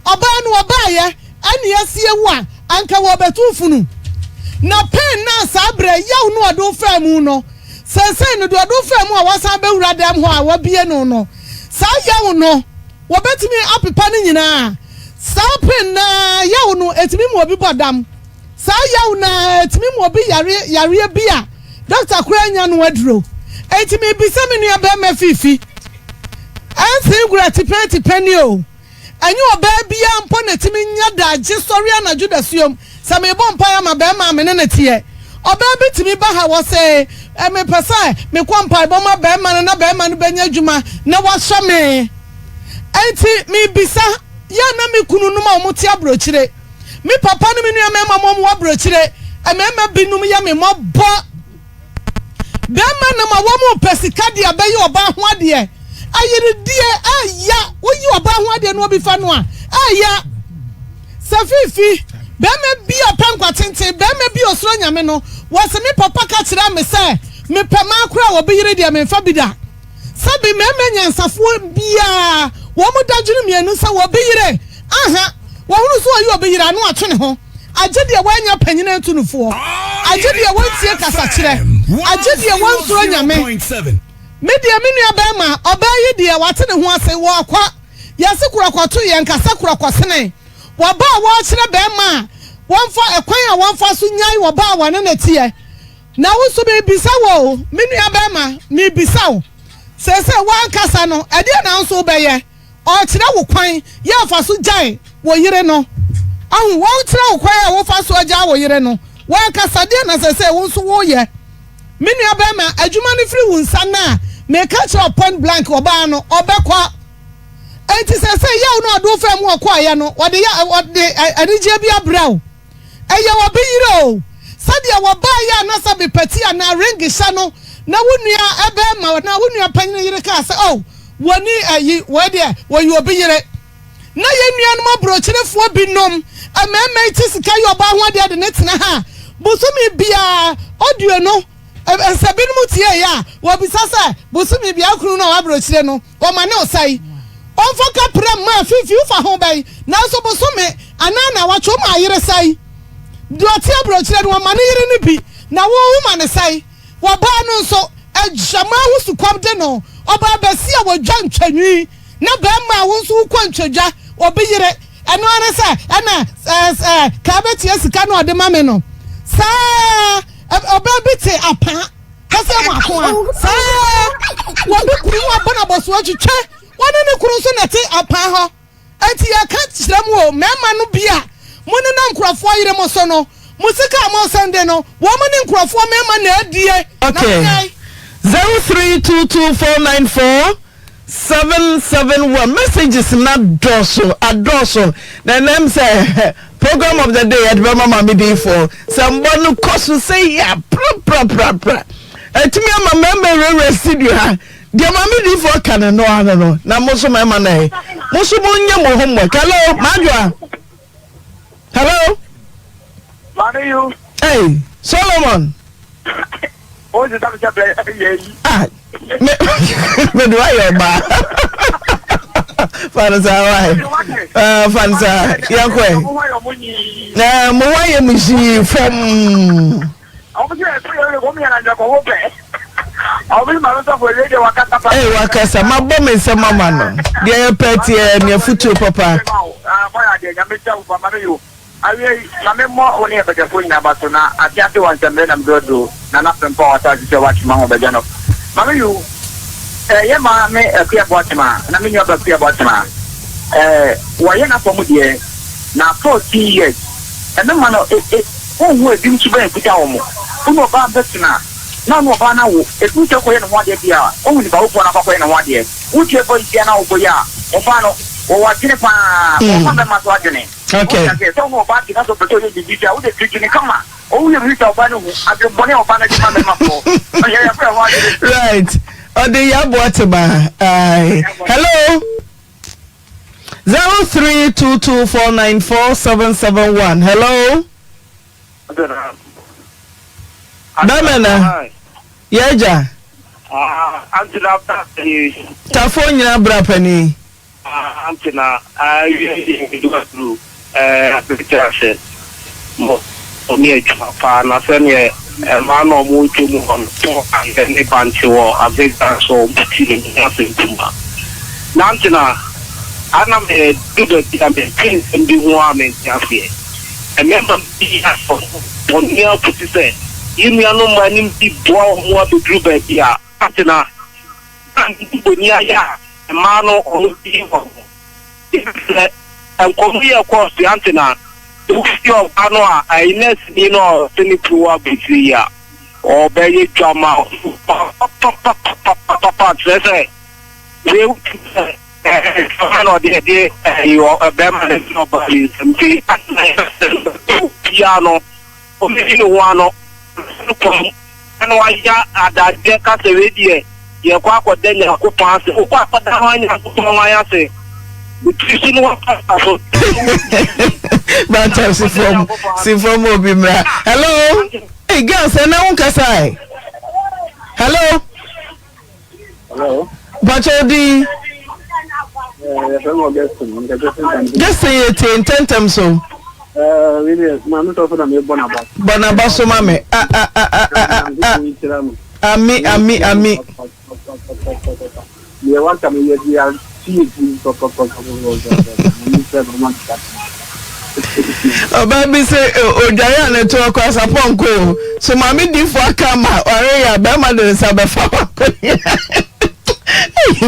Ɔbaa no ɔbaayɛ ɛne asie wo a anka wɔbɛto wo funu. Na pain no a saa berɛ yaw no ɔde wo faa mu no seesei no deɛ ɔde wo faa mu a wasan abɛwura dɛm hɔ a wabie no no saa yaw no wɔbɛtumi apepa no nyinaa. Saa pain no ara yaw no ɛtumi ma obi bɔ dam. Saa yaw no ara tumi ma obi yare yareɛ bi a dɔkta koraa nnya ano aduro. Enti mebisa me nua barima Fifi, ɛnsen gura tipɛn tipɛn ni o, ɛnyɛ ɔbaa biara mpo na ɛtumi nya daagye sɔre anadwo dasuom sɛ merebɔ mpaeɛ ama barima a me ne no teɛ. Ɔbaa bi tumi ba ha ɔse, mepɛ sɛ mekɔ mpaebɔ ma barima no na barima no bɛnya adwuma na wasɔ me. Enti mebisa, yɛ a na me kununom a wɔte aburokyire, Me papa ne me nua mmarima mom wɔ aburokyire. Mmarima binom yɛ me mmɔbɔ. Bɛrima nam a wɔn pɛ sika de abɛyɛ ɔbaa ho adeɛ. Ayeredie ɛya. Woyi ɔbaa ho adeɛ na obi fa no a, ɛya. Sɛ fifi, bɛrima bi a ɔpɛ nkwa tenten, bɛrima bi a osuro Nyame no, wɔse me papa ka kyerɛɛ me sɛ mepɛ maa koraa a obi yere deɛ memfa bi da. Sɛbe mmarima nyansafoɔ biara, wɔn dadwene mmienu sɛ obi yere, aha, wɔhunu sɛ ɔyɛ obi yere a na watwe ne ho, agye deɛ wannya panin antu no foɔ, agye deɛ wantie kasakyerɛ, agye deɛ wansuro Nyame. Me deɛ me nua barima, ɔbaa yi deɛ wate ne ho ase, wɔɔkɔ, yɛse korɔkɔto, yɛnka sɛ korɔkɔsene, wɔba a wɔɔkyerɛ barima a wɔmfa, ɛkwan a wɔmfa so nyae ɔbaa a wɔne no teɛ. Na wo nso merebisa wo o, me nuabarima, merebisa wo. Seesei w'ankasa no, ɛdeɛn na wo nso wobɛyɛ? Ɔrekyerɛ wo kwan yɛ afa so gyae wo yere no. Ahu, wɔrekyerɛ wo kwan a wofa so agyae wo yere no. W'ankasa, deɛn na seesei wo nso woreyɛ? Me nuabarima, adwuma no firi wo nsa nnɛ a, meka kyerɛ wo point blank, ɔbaa no, ɔbɛkɔ. Enti seesei yaw no a ɔde wo faa mu ɔkɔeɛ no, ɔde ya, ɔde anigyeɛ bi abrɛ wo. Ɛyɛ obi yere o. Sɛdeɛ wɔbaeɛ a na sɛ bepati anaa ring hyɛ no na wo nua barima anaa wo nua panin yere kaa sɛ oh wɔni ayi wei deɛ wɔyɛ obi yere. Na yɛn nuanom aburokyerefoɔ binom mmarima yi te sika yɛ ɔbaa ho adeɛ de ne tena ha a bosome biara audio no sɛ binom tieeɛ a wɔbisa sɛ bosome biara kunu no a waburokyire no Wɔma ne ɔsɛe. Ɔmfa kaprɛ mma afifi wofa ho bɛn, nanso bosome anaa nnawɔtwe woma ayere sɛe. Deɛ ɔte aburokyire no wɔma ne yere no bi, na wo woma no sɛe. Wɔbaa no nso, adwaman ho sukɔm de no. Ɔbaa basia a wɔdwa ntwanwi, na barima a wo nso wokɔ ntwadwa obi yere. Ɛno ara ne sɛ ɛna ɛɛ kaa bɛtua sika na ɔde ma me no. Saa ɔbaa bi te apaa. Kasa mu ako a saa wɔde kunu mu abɔ no abɔso atwitwa wɔne ne kunu nso na ɛte apaa hɔ. Enti yɛka kyerɛ mo o, mmarima no bi a mo nenam nkurɔfoɔ yere mo so no, mo sika a mo sɛnde no, wɔn ne nkurɔfoɔ mmarima na adie. Na Okay. monyae. 03224947 771 messages no adɔɔso adɔɔso na ɛnam sɛ program of the day yɛde bɛma maame diifoɔ sɛ mbɔ no kɔ so sɛ yɛ prapraprapra ɛtumi ama mmarima awurawura studio ha deɛ maame diifoɔ ka no no ano no na mo nso mmarima no ɛ mo nso mo nyɛ mo homework hello madwoa hello Maame yu. Hey, Solomon. O si sami sɛ bɛ yɛ yi. Ah, me me do ayɛ ɔbaa. Fansa wa yi. Ah, fansa yɛn kɔ yi. Na mo wa yɛ mo si fam. Ɔmo sɛ ɛsɛ yɛ wɔn yɛn anjakɔ wo pɛ. Ee wakasa mabɔ me nsam ama no deɛ yɛpɛ teɛ ne afutuo papa. Awiei, ma me mmɔ wo ne abadwafoɔ nyinaa aba so, na ate ase wɔ nsɛmmerɛ na mede aduro, Nana Frempong a ɔtaa hwehwɛ Watchman ho bɛgya no. Ma me yiw, ɛyɛ ma me Akua Boatema na me nuaba Akua Boatema, eh, wɔyɛ n'afa mu deɛ, na 14 years, ɛno ma no, e, e, wonhu ebinom suban ekuta wɔn, wo ne ɔbaa bɛtena, na ɔne ɔbaa no awo, ebi sɛ wokɔyɛ ne ho adeɛ deɛ a, wohu nipa foforɔ no akɔ akɔyɛ ne ho adeɛ, wotie voice yi a na wobɔ yi a, ɔbaa no, wɔwɔ adwene paa, wɔmfa mmarima so adwene. Okay. Sɛ wo ɔbaa te na sɛ ɔpɛ sɛ ɔyɛ biribi sɛ wode treat no kama ɔwo yɛ biribi sɛ ɔbaa no hu adwene bɔne a ɔbaa no de ma mmarima foɔ ɔyɛ yɛ fɛ ho adwene. Right. Ɔde yɛ aboa te ma. Aye. Hello. 0322494771. Hello. Bɛmɛ na. Yɛ agya. Tafo nyina bra panin. Ante na awiei deɛ medu aduru abɛgya sɛ mo ne adwuma paa na sɛdeɛ mmaa no a wɔretwa mu hɔ no tɔn ayɛ ne bankye wɔ Abidjan so wɔn ti no mu asɛm kuma. Na ante na ana medu baabi a mete nsɛm bi ho a mente aseɛ. Mmarima bi asɔ wɔn nua kɔsi sɛ yɛn nuanom mmaa no bi boa wɔn abɛduru baabi a ante na na bɔni ayɛ a mmaa no wɔn di wɔn ho. Sɛ nkɔmmɔ yi ɛkɔɔ so ante na wosi ɔbaa no a ɛyi nɛɛseni no a ɔsɛ ne kuro wɔ abɛsiri yi a ɔbɛyɛ dwama papapapapapa kyerɛ sɛ wei wotu sɛ ɛɛ na ɔde ɛde ɛyi ɔbɛrima no ne ɔbaa yi nsɛm nti obiara no Ɔbɛyi ne ho ano no kɔn na wayɛ adagyeɛ ka sɛ, Wei deɛ, yɛrekɔ akɔda Nyankopɔn ase. Wokɔ akɔda hwan Nyankopɔn hwan ase? Wo tiri so ne w'akwata so. Bata si fam, si fam obi mmra. Hello? Hey girls, ɛnɛ wo nkasa ɛ? Hello? Hello. Bàtchɛ odi. Gẹ̀sìn yɛ tie ntɛntɛm so. Bɔ n'aba so ma me. Ami ami ami. Deɛ waka no yɛ deɛ tie ti pɔpɔpɔpɔpɔpɔ. Ɔbaa bi sɛ odware a ne to ɔkɔ asapɔnkɔ o so maame difo aka ma ɔreyɛ a bɛrima de ne nsa bɛfa wakɔnea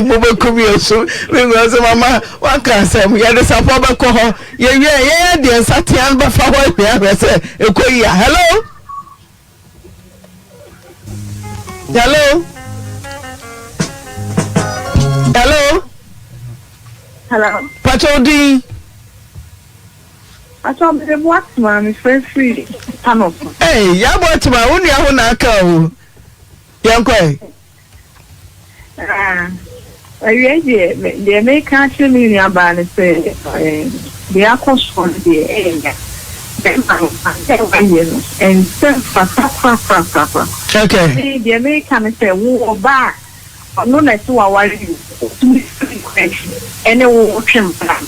mobɛku mi o so mewura sɛ mama waka asɛm yɛde sapɔ bɛkɔ hɔ yɛwie a yɛyɛ deɛ nsatea no bɛfa hɔ ahwɛ ahwɛ sɛ ɛkɔ yi a hello hello hello Hello. Pacho din. Pacho mede Boatema me frɛ firi Tano so. Hey, ya Boatema wo nua ho na aka o. Yɛn kɔ ɛ. Ah, awiei deɛ deɛ meka akyerɛ me nua baa ne sɛ deɛ akɔ soɔ no deɛ ɛyɛ ya. Bɛrima no adeɛ a wayɛ no ɛnsɛ mfata korakorakorakora. Okay. Deɛ meka ne sɛ wo ɔbaa Ɔno na ɛsɛ waware yi o, ɔtumi firi kwan akyi ɛne wo twe mpena no.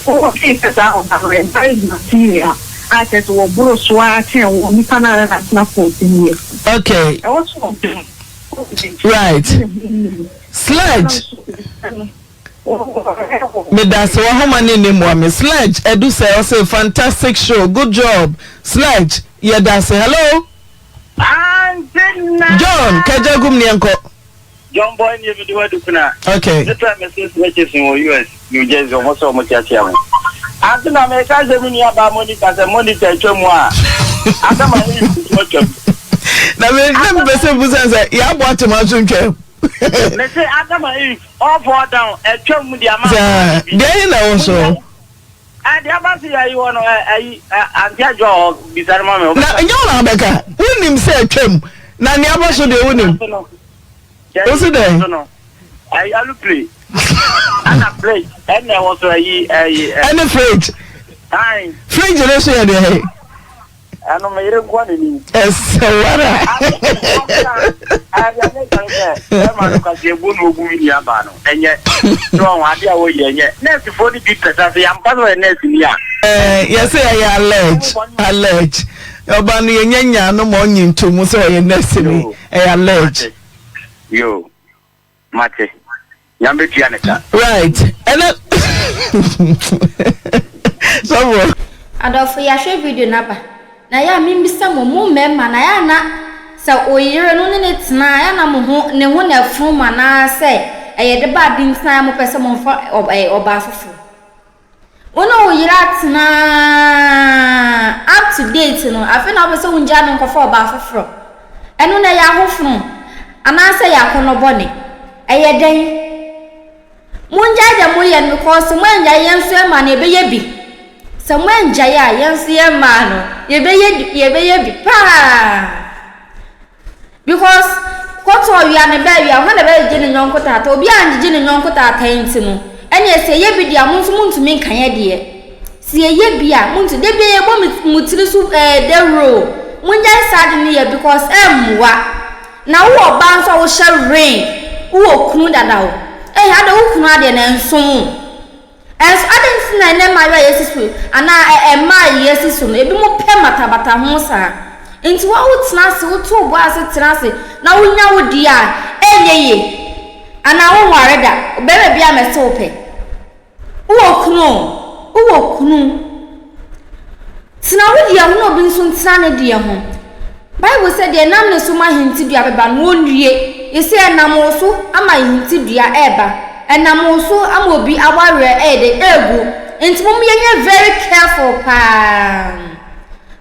Wo dwen sɛ saa ɔba no ɔyɛ marriage material a kyerɛ sɛ wɔboro so ara kyɛn wo nipa no a ne no atena 14 years no. Okay. Ɛwɔ sɛ ɔdwen Right. Sledge. Medase wahoma ne nni mmoa me. Sledge Adu sɛ ɔse fantastic show good job Sledge yɛdase hello. Antenna. John kagya gum ne yɛnkɔ. John boy nie mede wadu kuna. Okay. Ne pɛ me sis Richardson wɔ US New Jersey ɔmo sɛ ɔmo kyeakyea me. Antenna me ka sɛ me nua baa Monica sɛ Monica atwa mu a Adam a Eve nso atwa mu. Na me na me pɛ sɛ busa sɛ yɛabɔ atema nso ntwam. Me se Adam and Eve all fall down atwa mu de ama. Saa deɛ ɛhe na ɛwɔ so. Ɛ deɛ aba so yɛ ayi hɔ no ɛ ayi ɛ ante adwo a hɔ bisa no ma me. Na nyɛ wo na abɛka wonim sɛ atwam na nea aba so deɛ wonim. Wosi dɛn? Ayi alupre ɛna fridge ɛna ɛwɔ so ayi ayi. Ɛne fridge. Fridge no so yɛ deɛ. Ɛno me yere nkoa na nim. Ɛsɛ wara. Ɛdeɛ ne kan sɛ bɛrima no kasi ebu na ogu mi nua baa no ɛnyɛ so ɔho adeɛ a wɔyɛ ɛnyɛ nɛɛsefoɔ no bi pɛ sɛ sɛ yɛampa sɛ ɔyɛ nɛɛse ni a. Ɛɛ yɛsɛ yɛyɛ allege allege ɔba no yɛnyɛ nyaa no ma ɔnye ntomu sɛ ɔyɛ nɛɛse ni ɛyɛ allege. Yoo. Mate. Nyame bɛtua ne ka. Right. Ɛnɛ sɔfo. Adɔfo yɛahwɛ video no aba na yɛ a membisa mo mo mmarima na yɛ a na sɛ oyere no ne ne tena a yɛ a na mo ho ne ho na ɛfono mo anaa sɛ ɛyɛ de ba ade nti na yɛ a mopɛ sɛ momfa ɔbaa foforo. Wo ne wo yere atena up to date no, afei na wopɛ sɛ wongyaa no nkɔfa ɔbaa foforɔ. Ɛno no ɛyɛ ahofono anaasɛ ɛyɛ akɔnnɔ bɔne? Ɛyɛ dɛn? Mongyae deɛ moyɛ no because sɛ moangyae yɛn nso yɛn mmaa no yɛbɛyɛ bi. Sɛ moangyae a yɛn nso yɛn mmaa no yɛbɛyɛ yɛbɛyɛ bi paa. Because kɔto ɔwia ne bɛ awia, hwan na bɛgyegye ne yɔnko taataa? Obi angyegye ne yɔnko taataa nti no, ɛneɛ sɛ yɛyɛ bi deɛ a, mo nso montumi nka yɛ deɛ. Sɛ yɛyɛ bi a, montu, da biara yɛbɔ mo tiri so ɛɛ dawuro. Mongyae saa ade no yɛ because ɛmmoa. Na wowɔ ɔbaa nso a wohyɛ ring, wowɔ kunu dada o. Ei, adɛn wo kunu adeɛ no ɛnso wo? Nanso adɛn nti na ɛnnɛ mmaayewa a yɛasi so anaa ɛ mmaa a yɛasi so no, ebinom pɛ mmatabata ho saa? Enti wo a wotena ase, woto wo bo ase tena ase na wunya wo deɛ a, ɛnyɛ yie. Anaa wonware da, ɔbarima bi ammɛse wo pɛ. Wowɔ kunu o, wowɔ kunu. Tena wo deɛ ho na obi nso ntena ne deɛ ho. Bible sɛ deɛ ɛnam ne so ma hintidua bɛba no, ɔnnue. Yese ɛnam wo so ama hintidua ɛreba. Ɛnam wo so ama obi awareɛ ɛyɛ dɛn? Ɛregu. Nti mom yɛnyɛ very careful paa.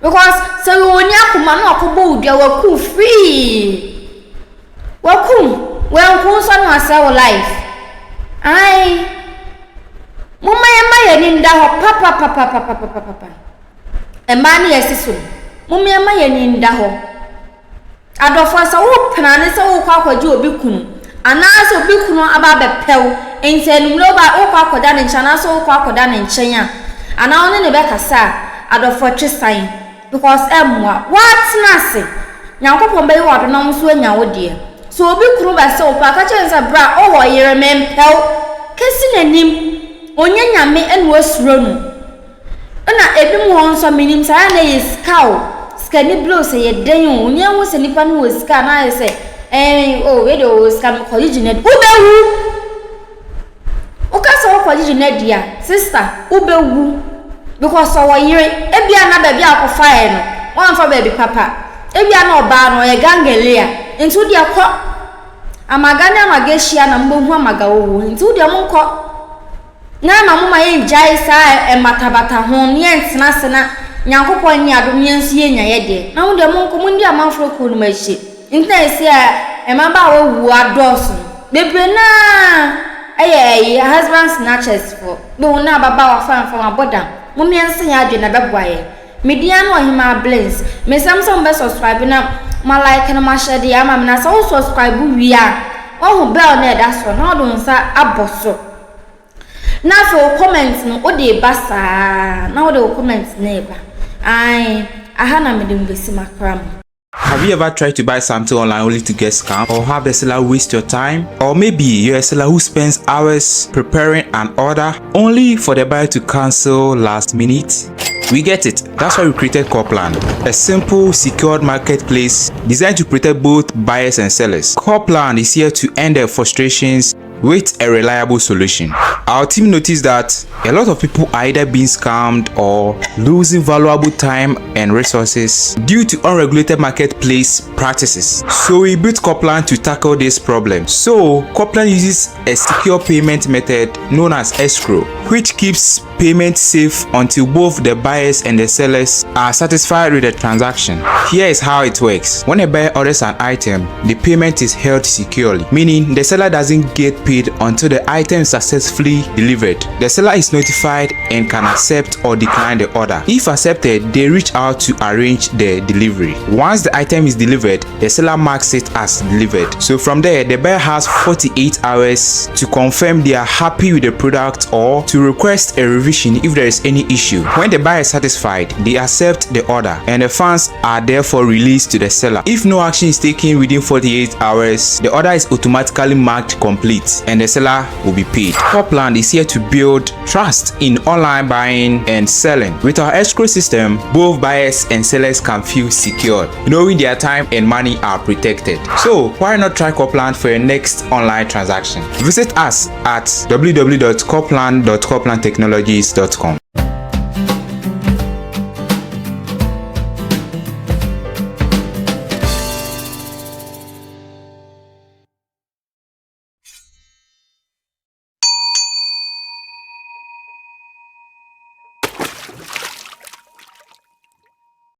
Because sɛ ɔnni akoma na wakɔbɔ wo dua, waku wo free. Wakum, wanku wo nso na wasɛe wo life. Ae. Momma yɛmma yɛn ani nda hɔ papapapapapapapa. Mmaa ne yɛsi so no, momma yɛmma yɛn ani nda hɔ. Adɔfoɔ, sɛ wopenane sɛ wokɔ akɔgye obi kunu, anaasɛ obi kunu aba abɛpɛ wo, nti anwummerɛ woba wokɔ akɔda ne nkyɛn anaasɛ wokɔ akɔda ne nkyɛn a, anaa wo ne no bɛkasa a, adɔfoɔ twe san. Because ɛmmoa. Woatena ase. Nyankopɔn bɛyɛ wo adom na wo nso woanya wo deɛ. Sɛ obi kunu bɛse wo paa, ka kyerɛ no sɛ bra, oh ɔyere mempɛ wo. Kɛsi n'anim. Ɔnyɛ Nyame ɛna woasuro no. Ɛna ebinom wɔ hɔ nso a menim saa na ɛyɛ sika o. Sikani bere o, sɛ ɛyɛ dɛn o, onya hu sɛ nipa no wɔ sika a na ayɛ sɛ ɛɛ oh wei deɛ ɔwɔ sika mekɔgyegye no adi. Wobɛwu! Woka sɛ wokɔgyegye no adi a, sister, wobɛwu. Because ɔwɔ yere. Ebia na baabi a wokɔfaeɛ no, woamfa baabi papa. Ebia na ɔbaa no, ɔyɛ gangalia. Nti wo deɛ kɔ. Amaga ne amaga ahyia na mobɛhu amaga owuo. Nti wo deɛ monkɔ. Na ama moma yɛngyae saa mmatabata ho no, yɛntena ase na Nyankopɔn nyɛ adom na yɛn nso yɛnya yɛ deɛ. Na mo deɛ monkɔ, mondi amanfoɔ kuo no akyi. Nti na ɛsɛ a mmabaawa wuo adɔɔso no. Bebree no ara yɛ ɛyi husband snatchers foɔ. Bɛhu na ababaawa fɛnfɛn wabɔ dam. Mom yɛnse yɛn adwene na ɛbɛboa yɛn. Me din ara ne Ɔhemaa Blings. Mesrɛ mo sɛ mobɛ subscribe na mo like na mo ahyɛ de ama me. Na sɛ wo subscribe wie a, woahu bell no a ɛda soɔ no na wode wo nsa abɔ so. Na afei wo comment no wode reba saa na wode wo comment no reba. Ae, aha na mede mo bɛsi makra mo. Have you ever tried to buy something online only to get scammed or have the seller waste your time? Or maybe you're a seller who spends hours preparing an order only for the buyer to cancel last minute? We get it. That's why we created Corplan, a simple, secured marketplace designed to protect both buyers and sellers. Corplan is here to end the frustrations with a reliable solution. Our team noticed that a lot of people are either being scammed or losing valuable time and resources due to unregulated marketplace practices. So we built Coplan to tackle this problem. So Coplan uses a secure payment method known as escrow, which keeps payment safe until both the buyers and the sellers are satisfied with the transaction. Here is how it works. When a buyer orders an item, the payment is held securely, meaning the seller doesn't get paid until the item is successfully delivered. The seller is notified and can accept or decline the order. If accepted, they reach out to arrange the delivery. Once the item is delivered, the seller marks it as delivered. So from there, the buyer has 48 hours to confirm they are happy with the product or to request a revision if there is any issue. When the buyer is satisfied, they accept the order and the funds are therefore released to the seller. If no action is taken within 48 hours, the order is automatically marked complete. days and the seller will be paid. Copland is here to build trust in online buying and selling. With our escrow system, both buyers and sellers can feel secured, knowing their time and money are protected. So why not try Copland for your next online transaction? Visit us at www.copland.coplandtechnologies.com.